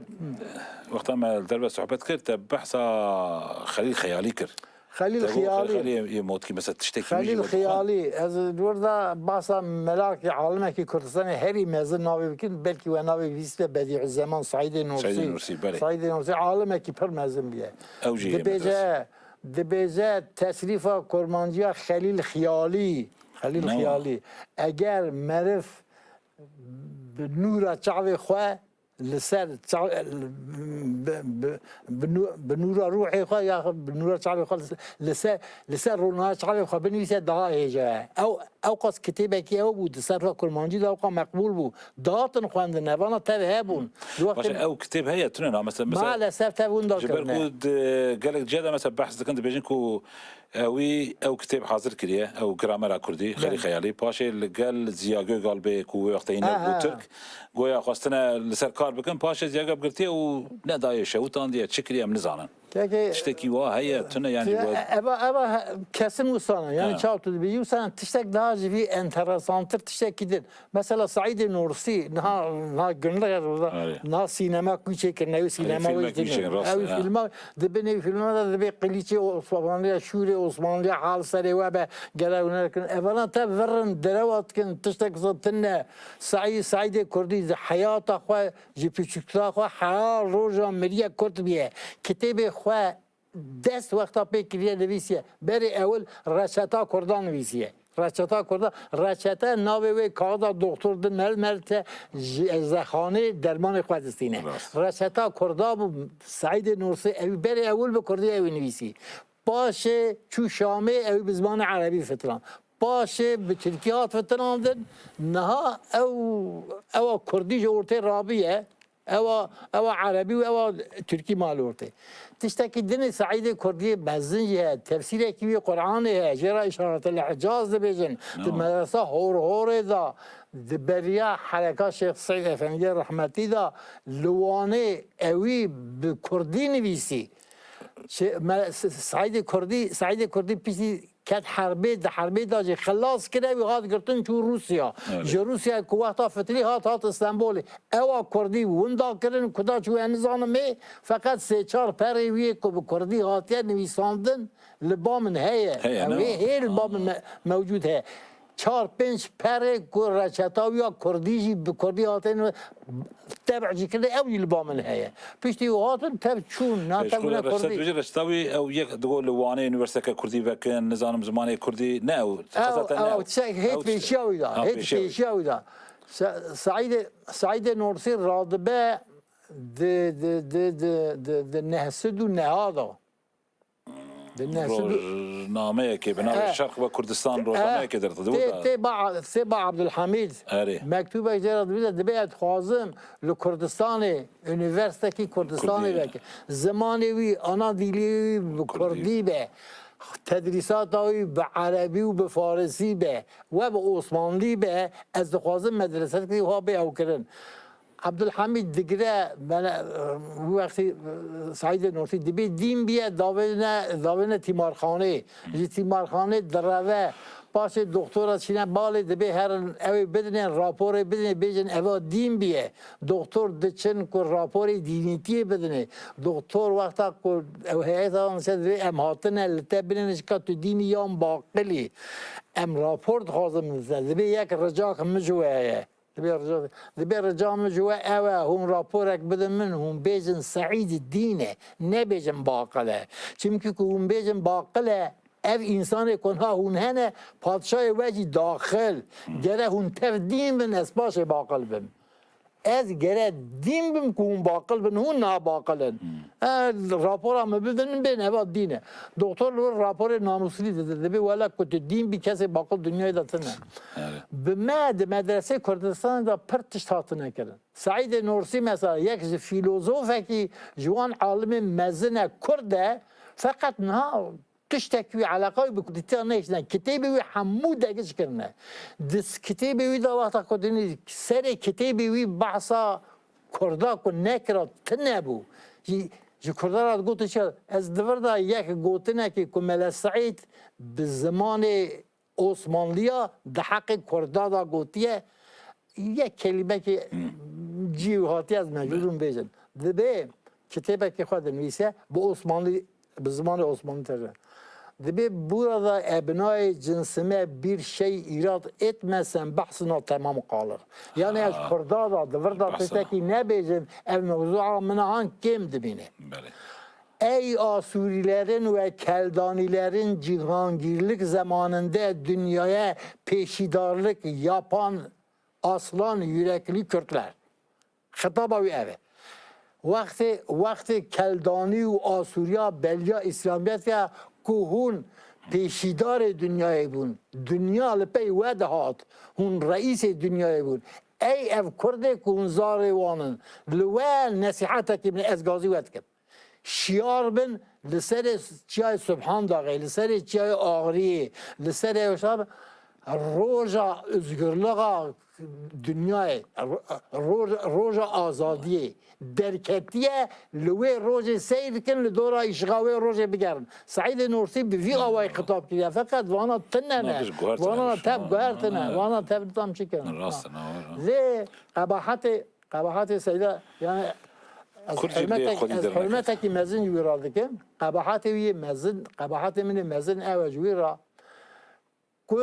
wexta me li derve sohbet kir, te behsa Xelîl Xeyalî kir. Xelîl Te got, Xiyalî. Xelîl yê, yê motkî, mesela tiştekî wî jî Xelîl we dixwend. Xiyalî, ez li wir de basa melakî, alimekî Kurdistanê herî mezin navê bikin, belkî we navê bihîstiye Bedîuzzeman Seîdê Nursî. Seîdê Nursî, belê. Seîdê Nursî alimekî pir mezin bûye. Ew jî yê Dibêje, medrese. Dibêje tesrîfa kurmanciya Xelîl Xiyalî. Xelîl Ne wa? Xiyalî. Eger meriv bi nûra çavê xwe li ser ça-, bi, bi, bi nû-, bi nûra ruhê xwe ya bi nûra çavê xwe li ser, li ser rûnaya çavê xwe binivîse daha hêja ye. Ew, ew qas kitêbekî ew bû, di serfa kurmancî de ew qas meqbûl bû. Dihatin xwendin, evana tev hebûn. Di Paşê wextê ew kitêb heye, tune na, mesela, mesela, maalesef tev winda ji ber kirine. Ku di gelek ciya de, mesela, behs dikin, dibêjin ku ewî ew kitêb hazir kiriye, ew gramera kurdî, Xelî Belê. Xeyalî. Paşê li gel Ziya Gökalpê ku wê wextê hîne bû Aha. Tirk, goya xwestine li ser kar bikin, paşê Ziya Gökalp girtiye û nedayê şewitandiye, çi kiriye em nizanin. Peki, Tiştekî wa heye, tune, yani, e, wa eva, eva he-, kesin wisana. Yani Ha. çawa tu dibêjî wisana tiştek daha ji vî enteresantir tiştekî din. Mesela Saîdê Nûrsî, niha, niha günlük ya burada, Arê. niha sînema ku çêkirine, ew sînema filmek wê çêkirin, rast, ew ha. Filma, di bin ew filma de dibê qilîçê Osmanliya, şûrê Osmanliya hal serê we be, gere hûn nekin. Evana te virrin, derewa dikin, tiştek zatin ne. Saî-, Saîdê Kurdî di heyata xwe, ji piçûkta xwe, heyal roja miriye Kurd biye. Kitêbê xwe dest wexta pê kiriye nivîsiye. Berê ewil reçeta Kurdan nivîsiye. Reçeta Kurdan, reçete navê wê kaxida doktor di mel mel te ji erzexanê dermanê xwe distîne. Rast. Reçeta Kurda bû, Seîdê Nûrsî, ew berê ewil bi Kurdî ew nivîsî. Paşê çû Şamê, ew bi zimanê Erebî fitiran. Paşê bi Tirkî hat fitirandin. Niha ew, ewa Kurdî ji ortê rabiye. Ewa, ewa Erebî û ewa Tirkî mal ortê. Tiştekî dinê Seîdê Kurdiyê mezin jî heye. Tefsîrekî wî Quranê heye. Jê re Îşaretel Hicaz dibêjin. Di No. medresa Horhorê de, di beriya hereka Şêx Seîd Efendiyê rehmetî de, li Wanê ewî bi Kurdî nivîsî. Şê-, me-, Se-, Seîdê Kurdî, Seîdê Kurdî piştî ket herbê, di herbê de jî xilas kire, wî hat girtin çû Rûsya. Evet. Ji Rûsya ku wexta fitilî hat, hat Stenbolê. Ewa Kurdî winda kirin, ku da çû ez nizanim ê, feqet sê çar perê wî ku bi Kurdî hatiye nivîsandin, li ba min heye. Heye, Ew ne ê, wa? Hê li ba min me-, mewcûd heye. Çar pênc perê ku reçeta wî ya Kurdî jî bi Kurdî hatiye nivî-, teb'cî kirin, ew jî li ba min heye. Piştî û hatin tev çûn, na tev Eşkol bûne reçeta Kurdî. Dibêje reçeta wî ew yek digo li Wanê unîversîteke Kurdî vekin, nizanim zimanê Kurdî, ne ew, Ew, xezaten ne ew, ew. Çek hêt Ew tiştek. Pêşiya wî da, Ha, hêt pêşiya wî. Pêşiya wî da. Se-, Seîdê, Seîdê Nûrsî radibe di, di, di, di, di, di neh sed û neha da. Di neh sed û Rojnameyekê bi navê Eh. Şerq ve Kurdistan Eh. rojnameyekê derxist. Tê, tê ba, tê ba Abdulhamid. Erê. Mektubek jê re dibêje, dibê ez dixwazim li Kurdistanê, unîversîtekî Kurdistanê Kurdî. Veke. Zimanê wî, ana dilê wî bi Kurdî. Kurdî be. Tedrîsata wî bi Erebî û bi Farisî be. We bi Osmanlî be. Ez dixwazim medresekî wiha bê ew kirin. Abdulhamîd digire, mele, wî wextî, e, Seîdê Nûrsî dibê dîn biye, davêne, davêne tîmarxanê. Ji tîmarxanê direve, paşê doktora çîne balê dibê herin, ew ê bidinên, raporê bidinê, bêjin eva dîn biye. Doktor diçin ku raporê dînîtiyê bidinê. Doktor wexta ku ew heyeta wan dibê em hatine li te binêne, ji ka tu dînî yan baqilî. Em rapor dixwazin min te. Dibê yek ricak min ji we heye. Dibê rica, dibê rica min ji we ew e, hûn raporek bidin min, hûn bêjin Seîd dîn e, nebêjin baqil e. Çimkî ku hûn bêjin baqil e, ev însanê ku niha hûn hene, padşahê we jî daxil. Gere hûn tev dîn bin, ez paşê baqil bim. Ez gere dîn bim ku hûn baqil bin, hûn niha baqil in. E, rapora min bidin, min bên eva dîn e. Doktor li wir raporê namûslî dide. Dibê wele ku tu dîn bî, kesê baqil dinyayê de tune. Evet. Bi me di medresê Kurdistanê de pir tişt hatine kirin. Seîdê Nûrsî mesela yek ji fîlozofekî ji wan alimên mezin e, Kurd e. Feqet niha tiştek wî eleqa wî bi Kurdîtiya nehiştine. Kitêbê wî hemû degiş kirine. Di s-, kitêbê wî de wexta ku dinî serê kitêbê wî behsa Kurda ku nekira tune bû. Ji, ji Kurda re digotin çi? Ez di vir de yek gotinekê ku Mele Seîd bi zimanê Osmanliya di heqê Kurda de gotiye, yek kelîmekê cî û hatiye ez mecbûr im bêjim. Dibê kitêbekê xwe dinivîse bi Osmanlî, bi zimanê Osmanlî tercime. Dibê burada ebnayê cinsime bir şey irat etmesen bahsına tamam kalır. Yani ez Ha. Kurda da, di vir da Bahsına. Tiştekî nebêjim, ev mewzua min a han kêm dimîne. Belê. Ey Asurilerin ve Keldanilerin cihangirlik zamanında dünyaya peşidarlık yapan aslan yürekli Kürtler. Xitaba wî ev e. Wextê, wextê keldanî û Asûriya beliya Îslamiyetê ya ku hûn pêşîdarê dinyayê bûn. Dinya li pey we dihat. Hûn reîsê dinyayê bûn. Ey ev Kurdê ku hûn zarê wan in. Li we nesîhetekî min ez gazî we dikim. Şiyar bin li serê çiyayê Subhandaxê, li serê çiyayê Axriyê, li serê wisa bin, roja özgürlüğa dinyayê, ro-, roj-, roja azadiyê derketiye, li wê rojê seyr dikin, li dora îşixa wê rojê bigerin. Seîdê Nurtî bi vî awayî xitab kiriye, feqet vana tune ne, vana tev guhertine, vana tev ditam çi kirin. Rast e, ne var. Lê qebahetê, qebahetê Seyda, yani ez Kurd jî bi hurmetek-, xwedî ez dernek. Hurmetekî mezin ji wî re dikim. Qebahetê wî yê mezin, qebahetê min ê mezin ew e ji wî re ku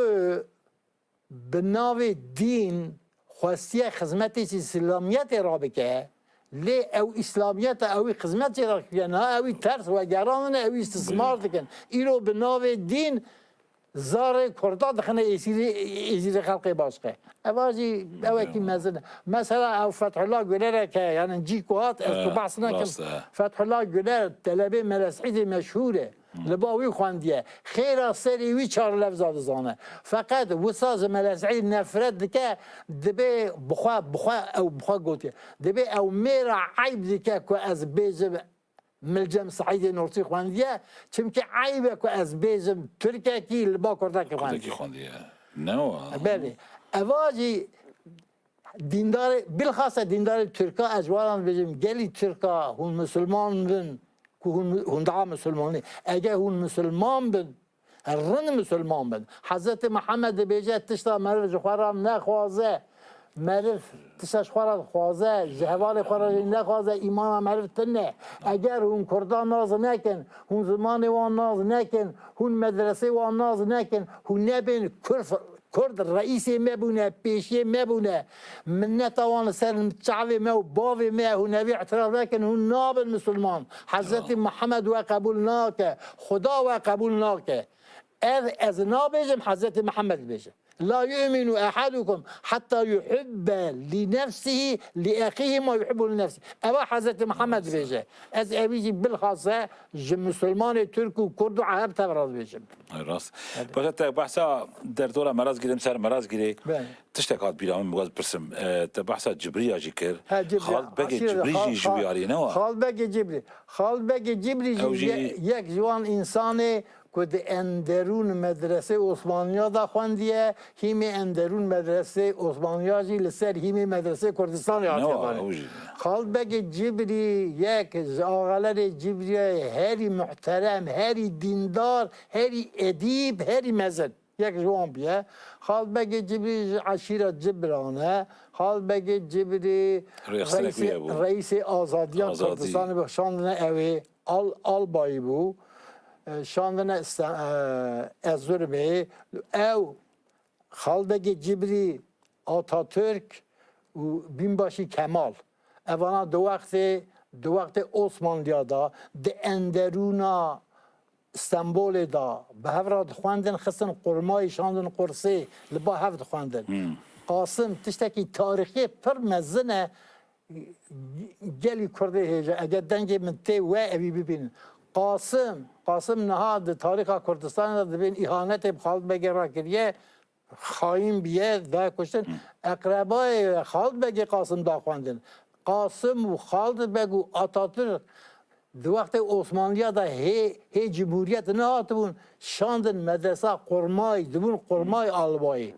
bi navê dîn xwestiye xizmetê Îslamiyetê rabike, lê ew Îslamiyeta ewî xizmet jê re kiriye, niha ewî ters vegerandine, ewî istismar dikin. Îro bi navê dîn zarê Kurda dixine êsîrê, êzîrê xelkê başqe. Eva jî ewekî mezin e. Mesela ew Fethullah Gülerek e, yani cî ku hat, ez tu behs nekim. Fethullah Güler, telebê Mele Seîdê meşhûr e. Li ba wî xwendiye. Xêra serê wî çar lefza dizane. Feqet wisa ji Mele Seîd nefret dike, dibê bixwe, bixwe, ew bixwe gotiye. Dibê ew mêra eyb dike ku ez bêjim Milcem Seîdê Nurtî xwendiye. Çimkî eyb e ku ez bêjim Tirkekî li ba Kurdekî xwendiye. Kurdekî xwendiye. Ne wa? Belê. Eva jî dîndarê, bilxase dîndarê Tirka, ez ji wan re dibêjim, gelî Tirka hûn misilman bin, ku hûn, hûn daha misilmanî. Eger hûn misilman bin, rind misilman bin. Hezretî Mihemed dibêje, tişta meriv ji xwe re nexwaze. Meriv tişta ji xwe re dixwaze, ji hevalê xwe re jî nexwaze, îmana meriv tune. Eger hûn Kurdan nas nekin, hûn zimanê wan nas nekin, hûn medresê wan nas nekin, hûn nebên Kurd, Kurd reîsê me bûne, pêşiyê me bûne. Minneta wan li ser çavê me û bavê me ye, hûn evî îtiraf nekin, hûn nabin misilman. Hezretî Mihemed we qebûl nake, Xuda we qebûl nake. Ev ez nabêjim, Hezretî Mihemed dibêje. La yu'minu ehadukum hatta yuhibbe li nefsihi li exihi ma yuhibbu li nefsihi. Eva Hezretî Mihemed dibêje. Ez evî jî bilxase ji misilmanê Tirk û Kurd û Ereb tev re dibêjim. Ay, rast. Belê. Paşa te behsa derdora Melazgirê, em ser Melazgirê. Belê. Tiştek hat bîra min, bixwaz pirsim. E, te behsa Cibriya jî kir. He, Cibriya. Xalid Begê Aşîret Cibrî Xal-, jî ji wî Xal-, alî ne wa? Xalid Begê Cibrî jî Ew jî ye-, yek ji wan însanê ku di enderûn medresê Osmaniya de xwendiye, hîmê enderûn medresê Osmaniya jî li ser hîmê medresê Kurdistanê hatiye danê. Xalid Begê Cibrî yek ji axelerê Cibriyayê herî muhterem, herî dîndar, herî edîb, herî mezin. Yek ji wan bûye. Xalid Begê Cibrî ji eşîra Cibran e. Xalid Begê Cibrî reîsê, reîsê azadiya Kurdistanê bû, şandine ew ê. Al-, albayî bû. E, şandine Îsta-, e, Erzurumê. Ew, Xalid Begê Cibrî, Atatürk û Binbaşî Kemal. Evana di wextê, di wextê Osmanliya de, di enderûna Stenbolê de bi hev re dixwendin, xistin qurmayî, şandin qursê, li ba hev dixwendin. Qasim tiştekî tarîxî pir mezin e. Gelî Kurdê hêja, eger dengê min tê we evî bibînin. Qasim, Qasim niha di tarîxa Kurdistanê de dibên îhanetê bi Xalid Begê re kiriye, xayîn biye, da kuştin. Eqrebayê Xalid Begê Qasim da xwendin. Qasim û Xalid Beg û Atatürk di wextê Osmanliya de hê, hê cumhuriyet nehatibûn, şandin medresa qurmay, dibûn qurmay albayî.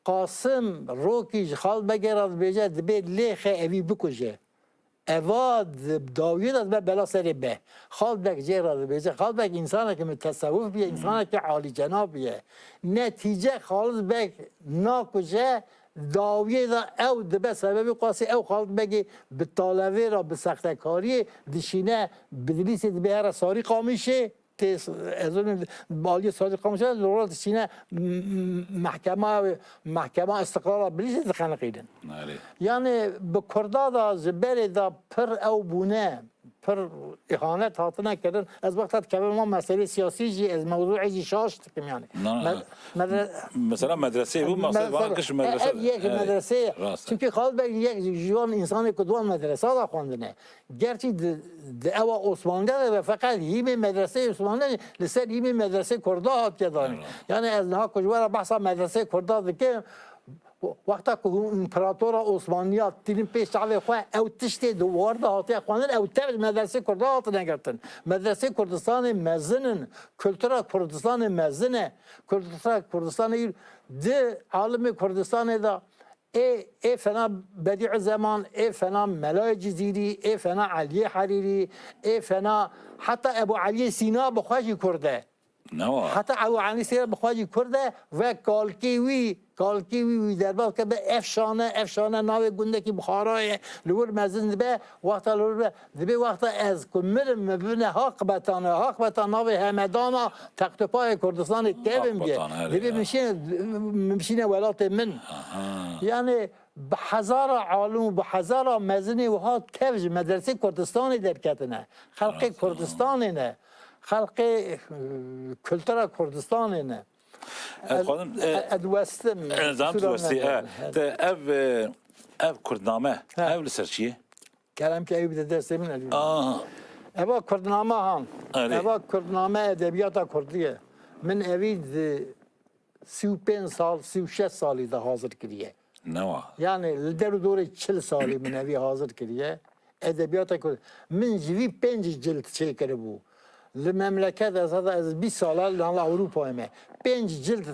Qasim rokî ji Xalid Begê re dibêje, dibê lêxe evî bikuje. Eva di dawiyê de dibe bela serê be. Xalid Beg jê re dibêje, Xalid Beg însanekî min tesewuf biye, însanekî alîcenab biye. Netîce Xalid Beg nakuje, dawiyê de ew dibe sebebê qasî ew Xalid Begê bi talevê re, bi sextekariyê dişîne Bidlîsê dibe here Sarî Qamîşê. Tê, ez ê bi aliyê Sarî Qamîşê li rû dişîne m-, m-, mehkema, mehkema Îstiqlala Bilîsê dixeniqînin. Erê. Yani bi Kurda da ji berê da pir ew bûne, pir îhanet hatine kirin. Ez wexta dikevim wan meselê siyasî jî, ez mewzûê jî şaş dikim yani. Na, Me-, medre-, mesela medreseyê bû, me-, maqsed vana mesela, kiş e, medrese. Ev yek medreseyê. Rast e. Çünkü Xalid Beg yek ji wan insanê ku di wan medresa de xwendine. Gerçî di, di ewa Osmanliya de be, feqet hîmê medreseyê Osmanliya li ser hîmê medresê Kurda hatiye danîn. Evet. Yani ez niha ku ji we re behsa medreseyê Kurda dikim, wexta ku hûn împeratora Osmanliya tînin pêş çavê xwe, ew tiştê di war de hatiye xwendin, ew tev ji medresê Kurda hatine girtin. Medresê Kurdistanê mezin in, kultura Kurdistanê mezin e. Kultura Kurdistanê îr-, di alimê Kurdistanê de ê, ê fena Bedîuzzeman, ê fena Melayê Cizîrî, ê fena Eliyê Herîrî, ê fena heta Ebu Eliyê Sîna bi xwe jî Kurd e. Ne wa? Heta Ebu Eliyê Sîna bi xwe jî Kurd e ve kalkê wî, kalkê wî wî derbas ke be ev şane, ev şane navê gundekî Buxara ye, li wir mezin dibe, wexta li wir be, dibê wexta ez ku mirim, min bibine Haqbetane, Haqbetan navê Hemedana textopayê Kurdistanê tevim ye. Haqbetan, erê, dibê ya. Min şîne, min şîne welatê min. Aha. Yani bi hezara alim û bi hezara mezinê wiha tev ji medresê Kurdistanê derketine. Xelqê Kurdistanê ne. Xelqê, e, kultura Kurdistanê ne. Ez xwadim, e, e, ez westim, e, zanim tu westî, e. Te ev, e, ev Kurdname, he, ev li ser çi ye? Kerem ke ew bide destê min, elî. Aha. Eva Kurdname han. Erê. Eva Kurdname edebiyata Kurdî ye. Min evî di sî û pênc sal, sî û şeş salî de hazir kiriye. Ne wa? Yani li der û dorê çil salî min evî hazir kiriye. Edebiyata Kurd. Min ji vî pênc cild çêkiribû. Li memleket ez heta ez bîst sal e li nava Ewropayê me. Pênc cild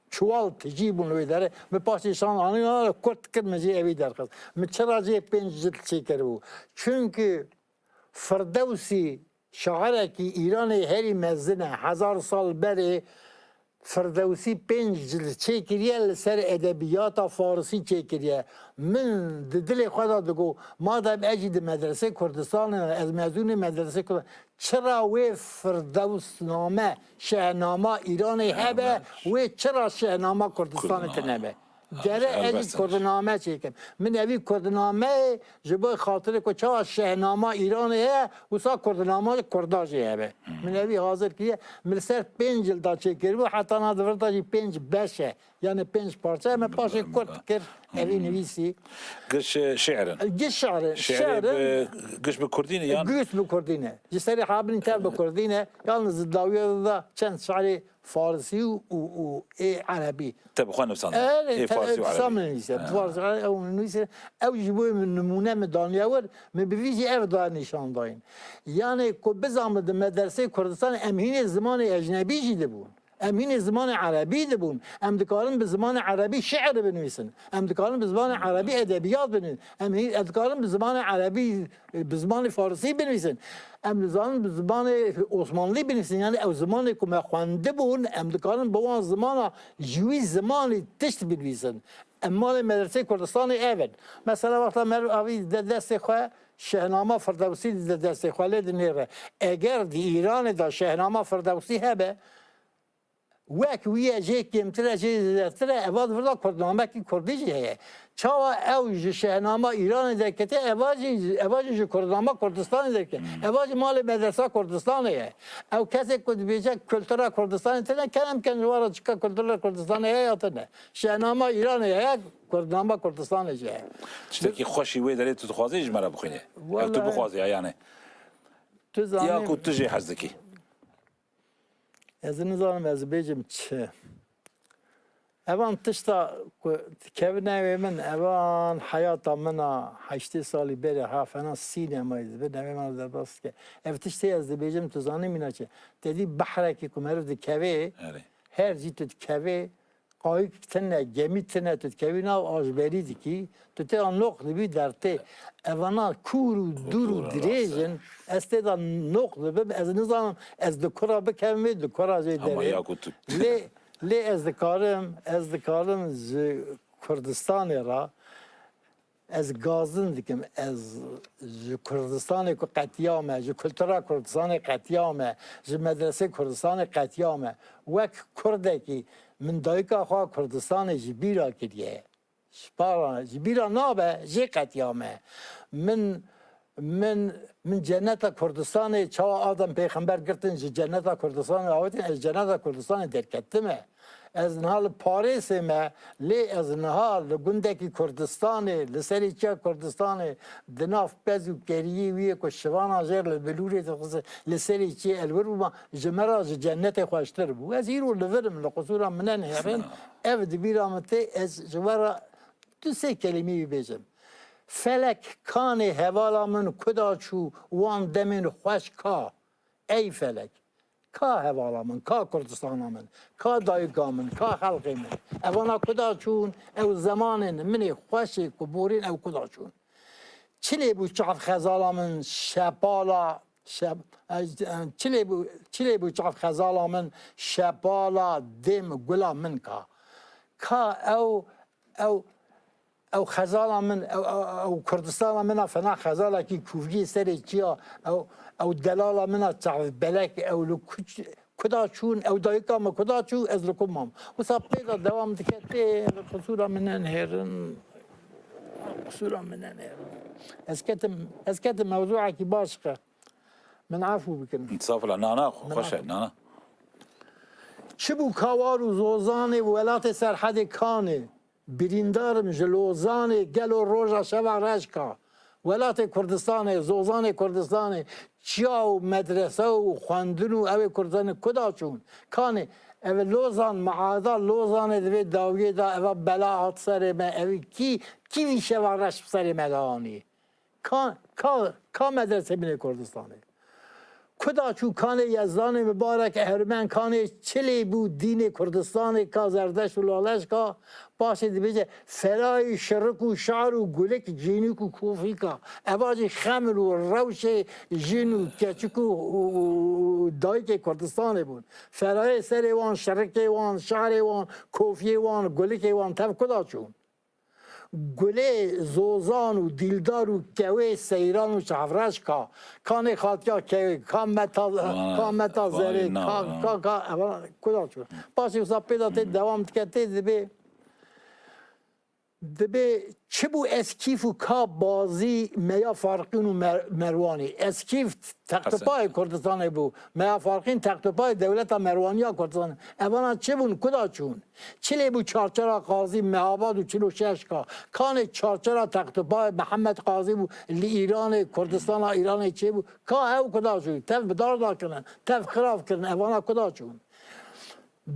çuwal tijî bûn wê derê. Min paşê şan anî, kurt kir, min jî evî derxist. Min çira jê pênc cild çêkiribû? Çünkü Firdewsî şairekî Îranê herî mezin e. Hezar sal berê Firdewsî pênc cild çêkiriye, li ser edebiyata farisî çêkiriye. Min di dilê xwe de digot, madem ez jî di medresê Kurdistanê ne, ez mezûnê medresê Kurd-, çira wê Firdewsname, Şehnama Îranê hebe, wê çira Şehnama Kurdistanê tune be? Gere ez jî Kurdname çêkim. Min evî Kurdnameyê ji bo xatirê ku çawa Şehnama Îranê heye, wisa Kurdnama Kurda jî hebe. Min evî hazir kiriye. Min li ser pênc cilda çêkiribû, heta na di vir de jî pênc beş e. Yani pênc parçe. Me paşê kurt kir, evî nivîsî. Giş, e, şi'rin. Giş şi'rin. Şi'rê bi, giş bi Kurdî ne yan? Giş bi Kurdî ne. Ji serê habinî tev bi Kurdî ne. Yalnız di dawiya de çend şi'rê Farisî û, û, û ê Erebî. Te bi xwe nivîsandin. Erê, ê Farsî û Erebî. Min nivîse. Bi Farsî, ew nivîse. Ew ji bo min nimûne min daniye wir, min bi vî jî ev da nîşan dayîn. Yani ku bizanbin di medresê Kurdistan em hînê zimanê ecnebî jî dibûn. Em hînê zimanê Erebî dibûn. Em dikarin bi zimanê Erebî şi'rê binivîsin. Em dikarin bi zimanê Erebî edebiyat binivîsin. Em hî-, em dikarin bi zimanê Erebî, bi zimanê Farisî binivîsin. Em dizanin bi zimanê Osmanlî binivîsin. Yani ew zimanê ku me xwendibûn, em dikarin bi wan zimana ji wî zimanî tişt binivîsin. Em malê medresê Kurdistanê ev in. Mesela wexta meriv avî de destê xwe Şehnama Firdewsî dide destê xwe lê dinêre. Eger di Îranê de Şehnama Firdewsî hebe, wek wî ye, jê kêmtir e, jê zêdetir e, eva di vir de Kurdnamekî Kurdî jî heye. Çawa ew ji Şehnama Îranê derkete, eva jî, eva jî ji Kurdnama Kurdistanê derkete. Eva jî malê medresa Kurdistanê ye. Ew kesê ku dibêje kultura Kurdistanê tine, kerem ken ji wan re çika kultura Kurdistanê heye ya tine. Şehnama Îranê heye, Kurdnama Kurdistanê jî heye. Tiştekî xweşî wê derê tu dixwazî ji me re bixwînî? Ew tu bixwazî ya yani. Tu zanî. Ya ku tu jê hez dikî. Ez nizanim ez bêjim çi. Evan tişta ku dikevin navê min, evan heyata min a heştê salî berê ha fena sînemayê dibin, navê min derbas dike. Ev tiştê ez dibêjim, tu zanî mîna çi? Te dî behrekî ku meriv dikevê, erê, her cî tu dikevê, qayik tine, gemî tine, tu dikevî nav, aşberî dikî, tu tê a noq dibî dertê. Evana kûr û dûr û dirêj in. Ez tê de noq dibim, ez nizanim, ez di kura bikevim wê, di kura jê derê. Ama ya ku tu... Lê, lê ez dikarim, ez dikarim ji Kurdistanê re, ez gazin dikim, ez ji Kurdistanê ku qetiyame, ji kultura Kurdistanê qetiyame, ji medresê Kurdistanê qetiyame. Wek Kurdekî min dayika xwe Kurdistanê ji bîra kiriye. Ji para, ji bîra nabe, jê qetiyame. Min Min, min cenneta Kurdistanê, çawa Adem pêxember girtin, ji cenneta Kurdistanê avêtin, ez cenneta Kurdistanê derketime. Ez niha li Parêsê me, lê ez niha li gundekî Kurdistanê, li serê çiya Kurdistanê, di nav pez û keriyê wî yê ku şivana jêr li bilûrê dixist, li serê çiyê ez li wir bûma, ji me re ji cennetê xweştir bû. Ez îro li vir im, li qisûra min nenihêrin, ev di bîra min tê, ez ji we re du sê kelîmeyê bêjim. Felek, kanê hevala min kuda çû wan demên xweş ka. Ey felek, ka hevala min, ka Kurdistana min, ka dayika min, ka xelkê min. Evana kuda çûn, ew zemanên min ê xweş ê ku borîn ew kuda çûn. Çi lê bû çav xezala min şepala, şep-, çi lê bû, çi lê bû çav xezala min şepala dêm gula min ka. Ka ew, ew, ew xezala min, ew, ew, ew Kurdistana min a fena xezalekî kûviyê serê çiya, ew, ew delala min a çav belek, ew li kuç-, kuda çûn, ew dayika min kuda çû, ez li ku mam. Wisa pê de dewam dike, tê li qisûra min nenihêrin, qisûra min nenihêrin. Ez ketim, ez ketim mewzûekî baş ke. Min efû bikin. Estağfurullah, nana, Min xweş e, efû. Nana. Çi bû kawar û zozanê welatê Serhedê Kanê? Birîndarim ji Lozanê, gelo roja şeva reş ka. Welatê Kurdistanê, zozanê Kurdistanê, çiya û medrese û xwendin û ew ê Kurdistanê kuda çûn? Kanê, ev Lozan, meada Lozanê di vê dawiyê de eva bela hat serê me, ew kî, kî vî şeva reş bi serê me de anî? Ka, ka, ka medresê min ê Kurdistanê? Kuda çû kanê Yezdanê mibarek ehrimen kanê çi lê bû dînê Kurdistanê ka Zerdeşt û Laleşka, paşê dibêje ferayî şirik û şar û gulik cînûk û kofîka. Eva jî xemil û rewşê jin û keçik û, û, û, û dayikê Kurdistanê bûn. Ferayê serê wan, şirikê wan, şarê wan, kofiyê wan, gulikê wan tev kuda çûn? Gulê zozan û dîldar û kewê seyran û çavreş ka, kanê xatiya kewê, ka meta, Wana, ka meta wana zerê, na, ka, na. ka, ka, eva, kuda çû. Paşê wisa pê de tê dewam dike, tê dibê, dibê çi bû eskîf û ka bazî meya Farqîn û Mer-, Merwanî. Eskîf Teqtupayê Kurdistanê bû. Meya Farqîn Teqtupayê dewleta Merwaniya Kurdistanê. Evana çi bûn, kuda çûn? Çi lê bû çarçera Qazî, Mehabad û çil û şeş ka? Kanê çarçera Teqtupayê Mihemed Qazî bû, li Îranê, Kurdistana Îranê çêbû. Ka ew kuda çûn? Tev bi dar da kirin, tev xirav kirin, evana kuda çûn?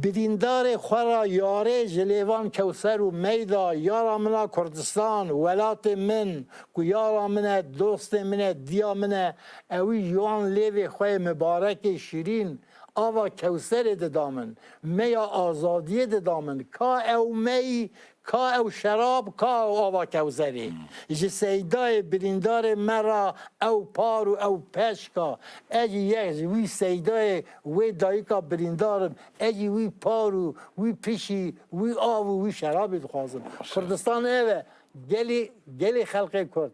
Birîndarê xwe ra yarê ji lêvan Kewser û Meyda, yara min a Kurdistan, welatê min, ku yara min e, dostê min e, diya min e, ewî ji wan lêvê xwe yê mibarekê şîrîn, ava Kewserê dida min, meya azadiyê dida min. Ka ew mey, ka ew şerab, ka ew ava Kewserê. Ji seydayê birîndarê me ra ew par û ew peşka. Ez jî yek ji wî seydayê wê dayika birîndar im. Ez jî wî par û wî pişî, wî av û wî şerabê dixwazim. Kurdistan ev e. Gelî, gelî xelkê Kurd,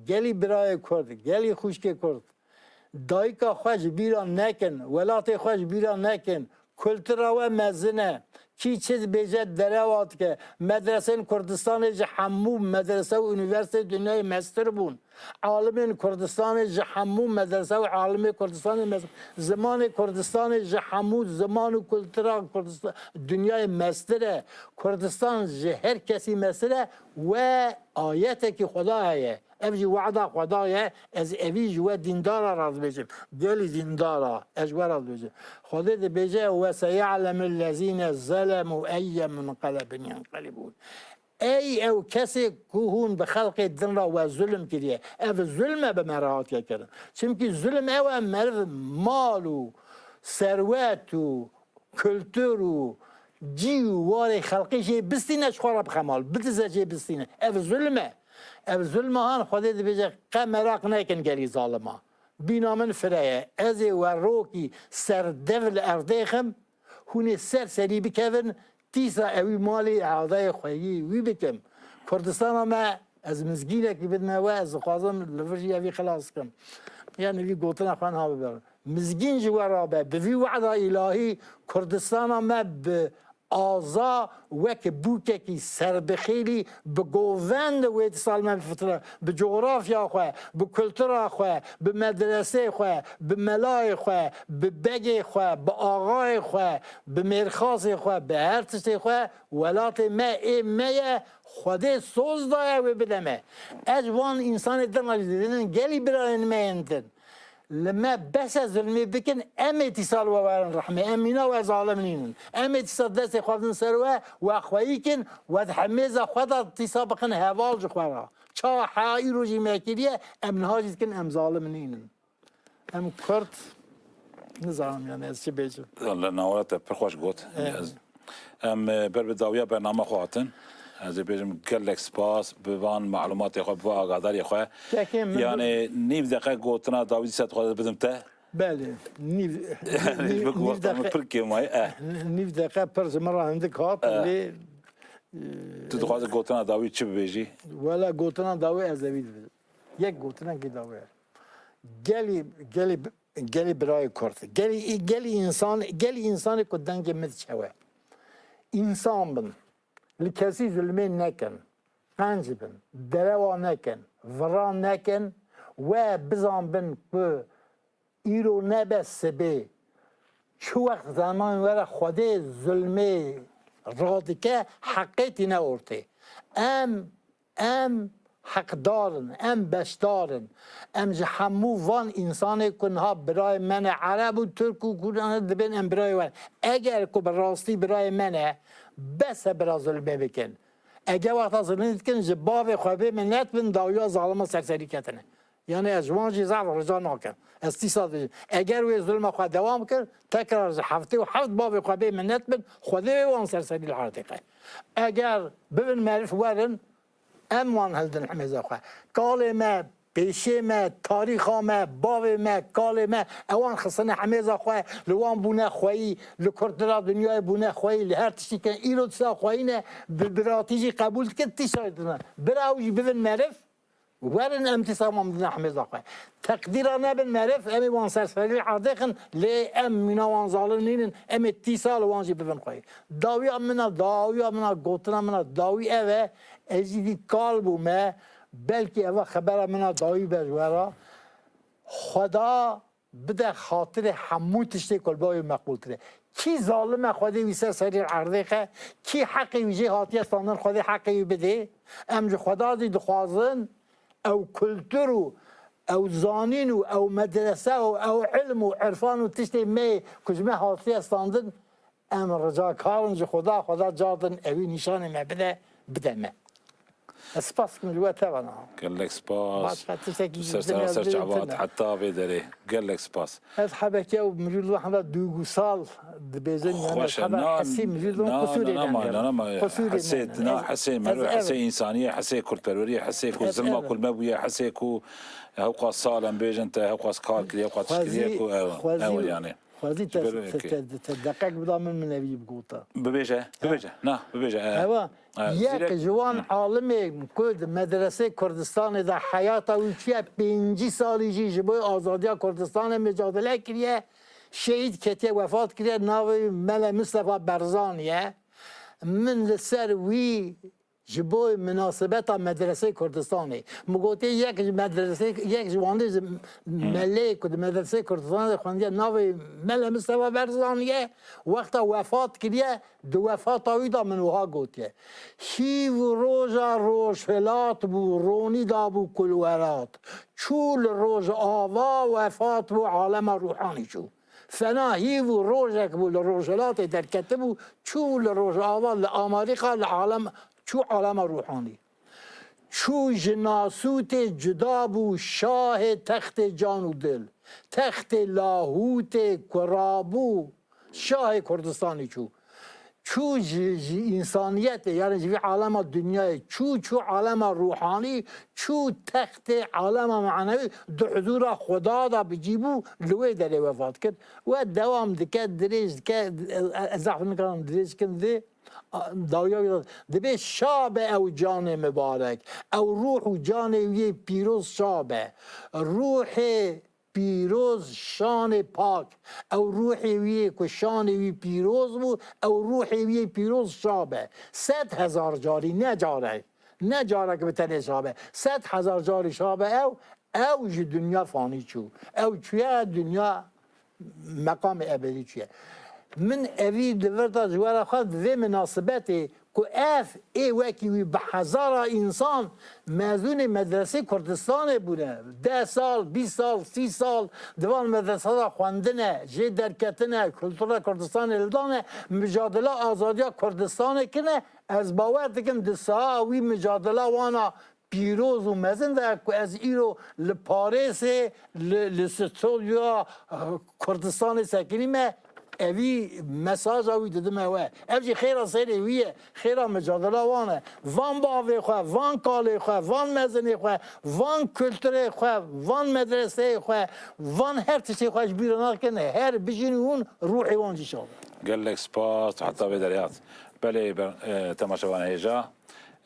gelî birayê Kurd, gelî xwişkê Kurd. Dayika xwe ji bîra nekin, welatê xwe ji bîra nekin. Kultura we mezin e. Kî çi dibêje derewa dike. Medresên Kurdistanê ji hemû medrese û unîversiteyê dinyayê mestir bûn. Alimên Kurdistanê ji hemû medrese û alimê Kurdistanê mestir. Zimanê Kurdistanê ji hemû ziman û kultura Kurdistan, dinyayê mestir e. Kurdistan ji her kesî mestir e. We ayetekî Xweda heye. Ev jî wada Xweda ye, ez evî ji we dîndara re dibêjim. Gelî dîndara, ez ji we re dibêjim. Xwedê dibêje, "Ve seya'lemul lezîne zelemû eyye munqelebin yenqelibûn." Ey ew kesê ku hûn bi xelkê din re we zulm kiriye. Ev zulm e bi me re hatiye kirin. Çimkî zulm ew e meriv mal û serwet û kultur û cî û warê xelkê jê bistîne, ji xwe re bixe mal, bidize jê bistîne. Ev zulm e. Ev zulm e han Xwedê dibêje, qe meraq nekin gelî zalima. Bîna min fire ye. Ez ê we rokî ser dev li erdê xim, hûn ê ser serî bikevin, dîsa ewî malê îadayê xweyî wî bikim. Kurdistana me, ez mizgînekî bidime we, ez dixwazim li vir jî evî xilas kim. Yani vî gotina xwe niha biberin. Mizgîn ji we rabe, bi vî wehda îlahî Kurdistana me bi aza wek bûkekî serbixêlî bi govend wê dîsa li me bifitire, bi cografya xwe, bi kultura xwe, bi medresê xwe, bi melayê xwe, bi begê xwe, bi axayê xwe, bi mêrxasê xwe, bi her tiştê xwe, welatê me ê me ye, Xwedê soz daye wê bide me. Ez wan însanê din re jî dibêjim, gelî birayên me yên din. Li me bes e zulmê bikin, em ê tîsa li we werin rehmê, em mîna we zalim nînin. Em ê tîsa destê xwe bidin ser we, we xweyî kin, we di hemêza xwe de tîsa bixin heval ji xwe re. Çawa heya îro jî me kiriye, em niha jî dikin, em zalim nînin. Em Kurd, nizanim yani ez çi bêjim. Li navara te pir xweş got. Evet. Ez, em, e, ber bi dawiya bernama xwe hatin. Ez ê bêjim gelek spas bi van malumatê xwe, bi van agadariyê xwe. Kekê min Yani nîv deqe gotina dawî dîsa dixwazim bidim te. Belê. Nîv, Ji nîv, bo ku nîv wexta min deqe, pir kêm maye. Eh. Nîv deqe pir ji min re hindik hat, Eh. lê, Tu dixwazî gotina dawî çi bibêjî? Wela gotina dawî ez ê wî dibêjim. Yek gotinekî dawî ye. Gelî, gelî, gelî birayê Kurd. Gelî, gelî însan, gelî însanê ku dengê min diçe we. Însan bin. Li kesî zulmê nekin. Qenc bin. Derewa nekin. Vira nekin. We bizan bin ku îro nebe sibê. Çi wext zeman were Xwedê zulmê radike, heqê tîne ortê. Em, em heqdar in, em beşdar in. Em ji hemû van însanê ku niha birayê me ne, Ereb û Tirk û Kurdan dibên em birayê we ne. Eger ku bi rastî birayê me ne, bes e bira zulmê bikin. Ege wexta zulmê dikin, ji bavê xwe bê minet bin, dawiya zalima serserî ketine. Yani ez ji wan jî zaf rica nakim. Ez tîsa dibêjim. Eger wê zulma xwe dewam kir, tekrar ji heftê û heft bavê xwe bê minet bin, Xwedê wê wan serserî li erdê qe. Eger bibin meriv werin, em wan hildin himêza xwe. Kalê me, pêşê me, tarîxa me, bavê me, kalê me, ewan xistine himêza xwe, li wan bûne xweyî, li kurtira dinyayê bûne xweyî, li her tiştî ke îro tişta xweyî ne, bi biratî jî qebûl dikin, tişta dine. Bira ew jî bibin meriv, Werin em tîsa wan bidin hemêza xwe. Teqdîra nebin meriv, em ê wan serserî erdê xin, lê em mîna wan zalim nînin, em ê tîsa li wan jî bibin xweyî. Dawiya min a, dawiya min a, gotina min a dawî ev e, ez jî dî kal bûme, belkî eva xebera min a dawî be ji we re. Xweda bide xatirê hemû tiştê ku li ba wê meqbûltir e. Kî zalim e, Xwedê wî ser serî erdê xe, kî heqê wî jê hatiye standin, Xwedê heqê wî bidê. Em ji Xweda jî dixwazin ew kultur û ew zanîn û ew medrese û ew ilm û irfan û tiştê me ku ji me hatiye standin, Em ricakar in ji Xweda, Xweda car din ewî nîşanê me bide, bide me. Ez spas dikim ji we teva niha. Gelek spas. Başka tiştekî Tu ser din sera ez ser bêjim çavat tune. Heta vê derê. Gelek spas. Ez hebeke û mirî li hemra duygusal dibêjin, yani Xweş e. Heba Na, hesî mirî li na, qusûrê na, na, ma, nêne. Na, na, ma, Qusûrê hesê, nêne. Na, Ez, hesê ez merve, ev hesê insaniyê, hesê kurtperweriyê, hesê ku Ez zilma ev. Ku li me bûye, hesê ku hewqas sal em bêjin te, hewqas kar kiriye, hewqas tişt kiriye Xwezî, ku ew, xwezî, ew yani. Xwezî te, Ji ber te, wekî. te, te deqek bida min, min evî bigota. Bibêje, Ha. bibêje, na, bibêje. E, Ewa, e, yek zîrek- ji wan Hı. alimê ku di medresê Kurdistanê de heyata wî çûye, pêncî salî jî ji bo azadiya Kurdistanê micadele kiriye, şehîd ketiye, wefat kiriye, navê wî Mele Mistefa Berzanî ye. Min li ser wî Ji bo minasebeta Medreseyê Kurdistanê. Min gotê yek ji medresê, yek ji wan dê ji meleyê ku di Medreseyê Kurdistanê de xwendiye navê Mele Mistefa Berzanî ye, wexta wefat kiriye, di wefata wî de min wiha gotiye. Hîv û roja rojhilat bû, ronî dabû kulwerat. Çû li Rojava wefat bû alema ruhanî çû. Fena hîv û rojek bû li Rojhilatê derketibû, çû li Rojava, li Amerîka, li alem, çû alema ruhanî. Çû ji Nasûtê cuda bû, şahê textê can û dil, textê Lahûtê ku rabû, şahê Kurdistanî çû. Çû ji, ji însaniyetê, yani ji vî alema dinyayê, çû, çû alema ruhanî, çû textê alema manewî, di huzûra Xweda de bi cî bû, li wê derê wefat kir. We dewam dike, dirêj dike, ez zehf nikarim dirêj kim dê, a, dawiya wî de. Dibê şa be ew canê mibarek, ew ruh û canê wî yê pîroz şa be. Ruhê pîroz, şanê pak. Ew ruhê wî yê ku şanê wî pîroz bû, ew ruhê wî yê pîroz şa be. Sed hezar carî, ne carek, ne carek bi tenê şa be. Sed hezar carî şa be ew, ew ji dinya fanî çû. Ew çûye dinya meqamê ebedî çûye. Min evî di vir de ji we re xwest vê minasibetê ku ev ê wekî wî bi hezara însan mezûnê medresê Kurdistanê bûne. Deh sal, bîst sal, sî sal di van medresa de xwendine, jê derketine, kultura Kurdistanê li dane, micadela azadiya Kurdistanê kirine. Ez bawer dikim di saha wî micadela wana pîroz û mezin de ku ez îro li Parêsê, li, li stûdyoya, eh, Kurdistanê sekinîme, evî mesaja wî didime we. Ev jî xêra serê wî ye, xêra micadela wan e. Van bavê xwe, van kalê xwe, van mezinê xwe, van kulturê xwe, van medreseyê xwe, van her tiştê xwe ji bîr nakin, her bijîn û hûn ruhê wan jî şa be. Gelek spas, tu heta vê derê hat. Belê, ber-, e, temaşevanê hêja.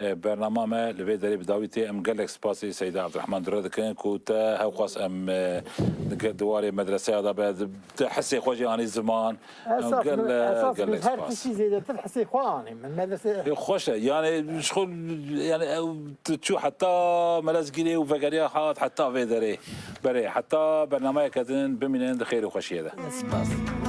E, bernama me li vê derê bi dawî tê. Em gelek spasî Seyda Abdurrahman Dure dikin ku te hewxwast em, e, di ge-, di warê medreseya de be, di, di hisê xwe jî anî ziman. Em Esas min, gelek, esas min gelek her spas. Tiştî zêdetir hisê xwe anî min. Medrese E, xweş e. Yani, ji xwe, yani, ew, tu çû heta Melezgîrê û vegeriya hat heta vê derê. Berê, heta bernameyeke din bimînin di xêr û xweşiyê de. Spas.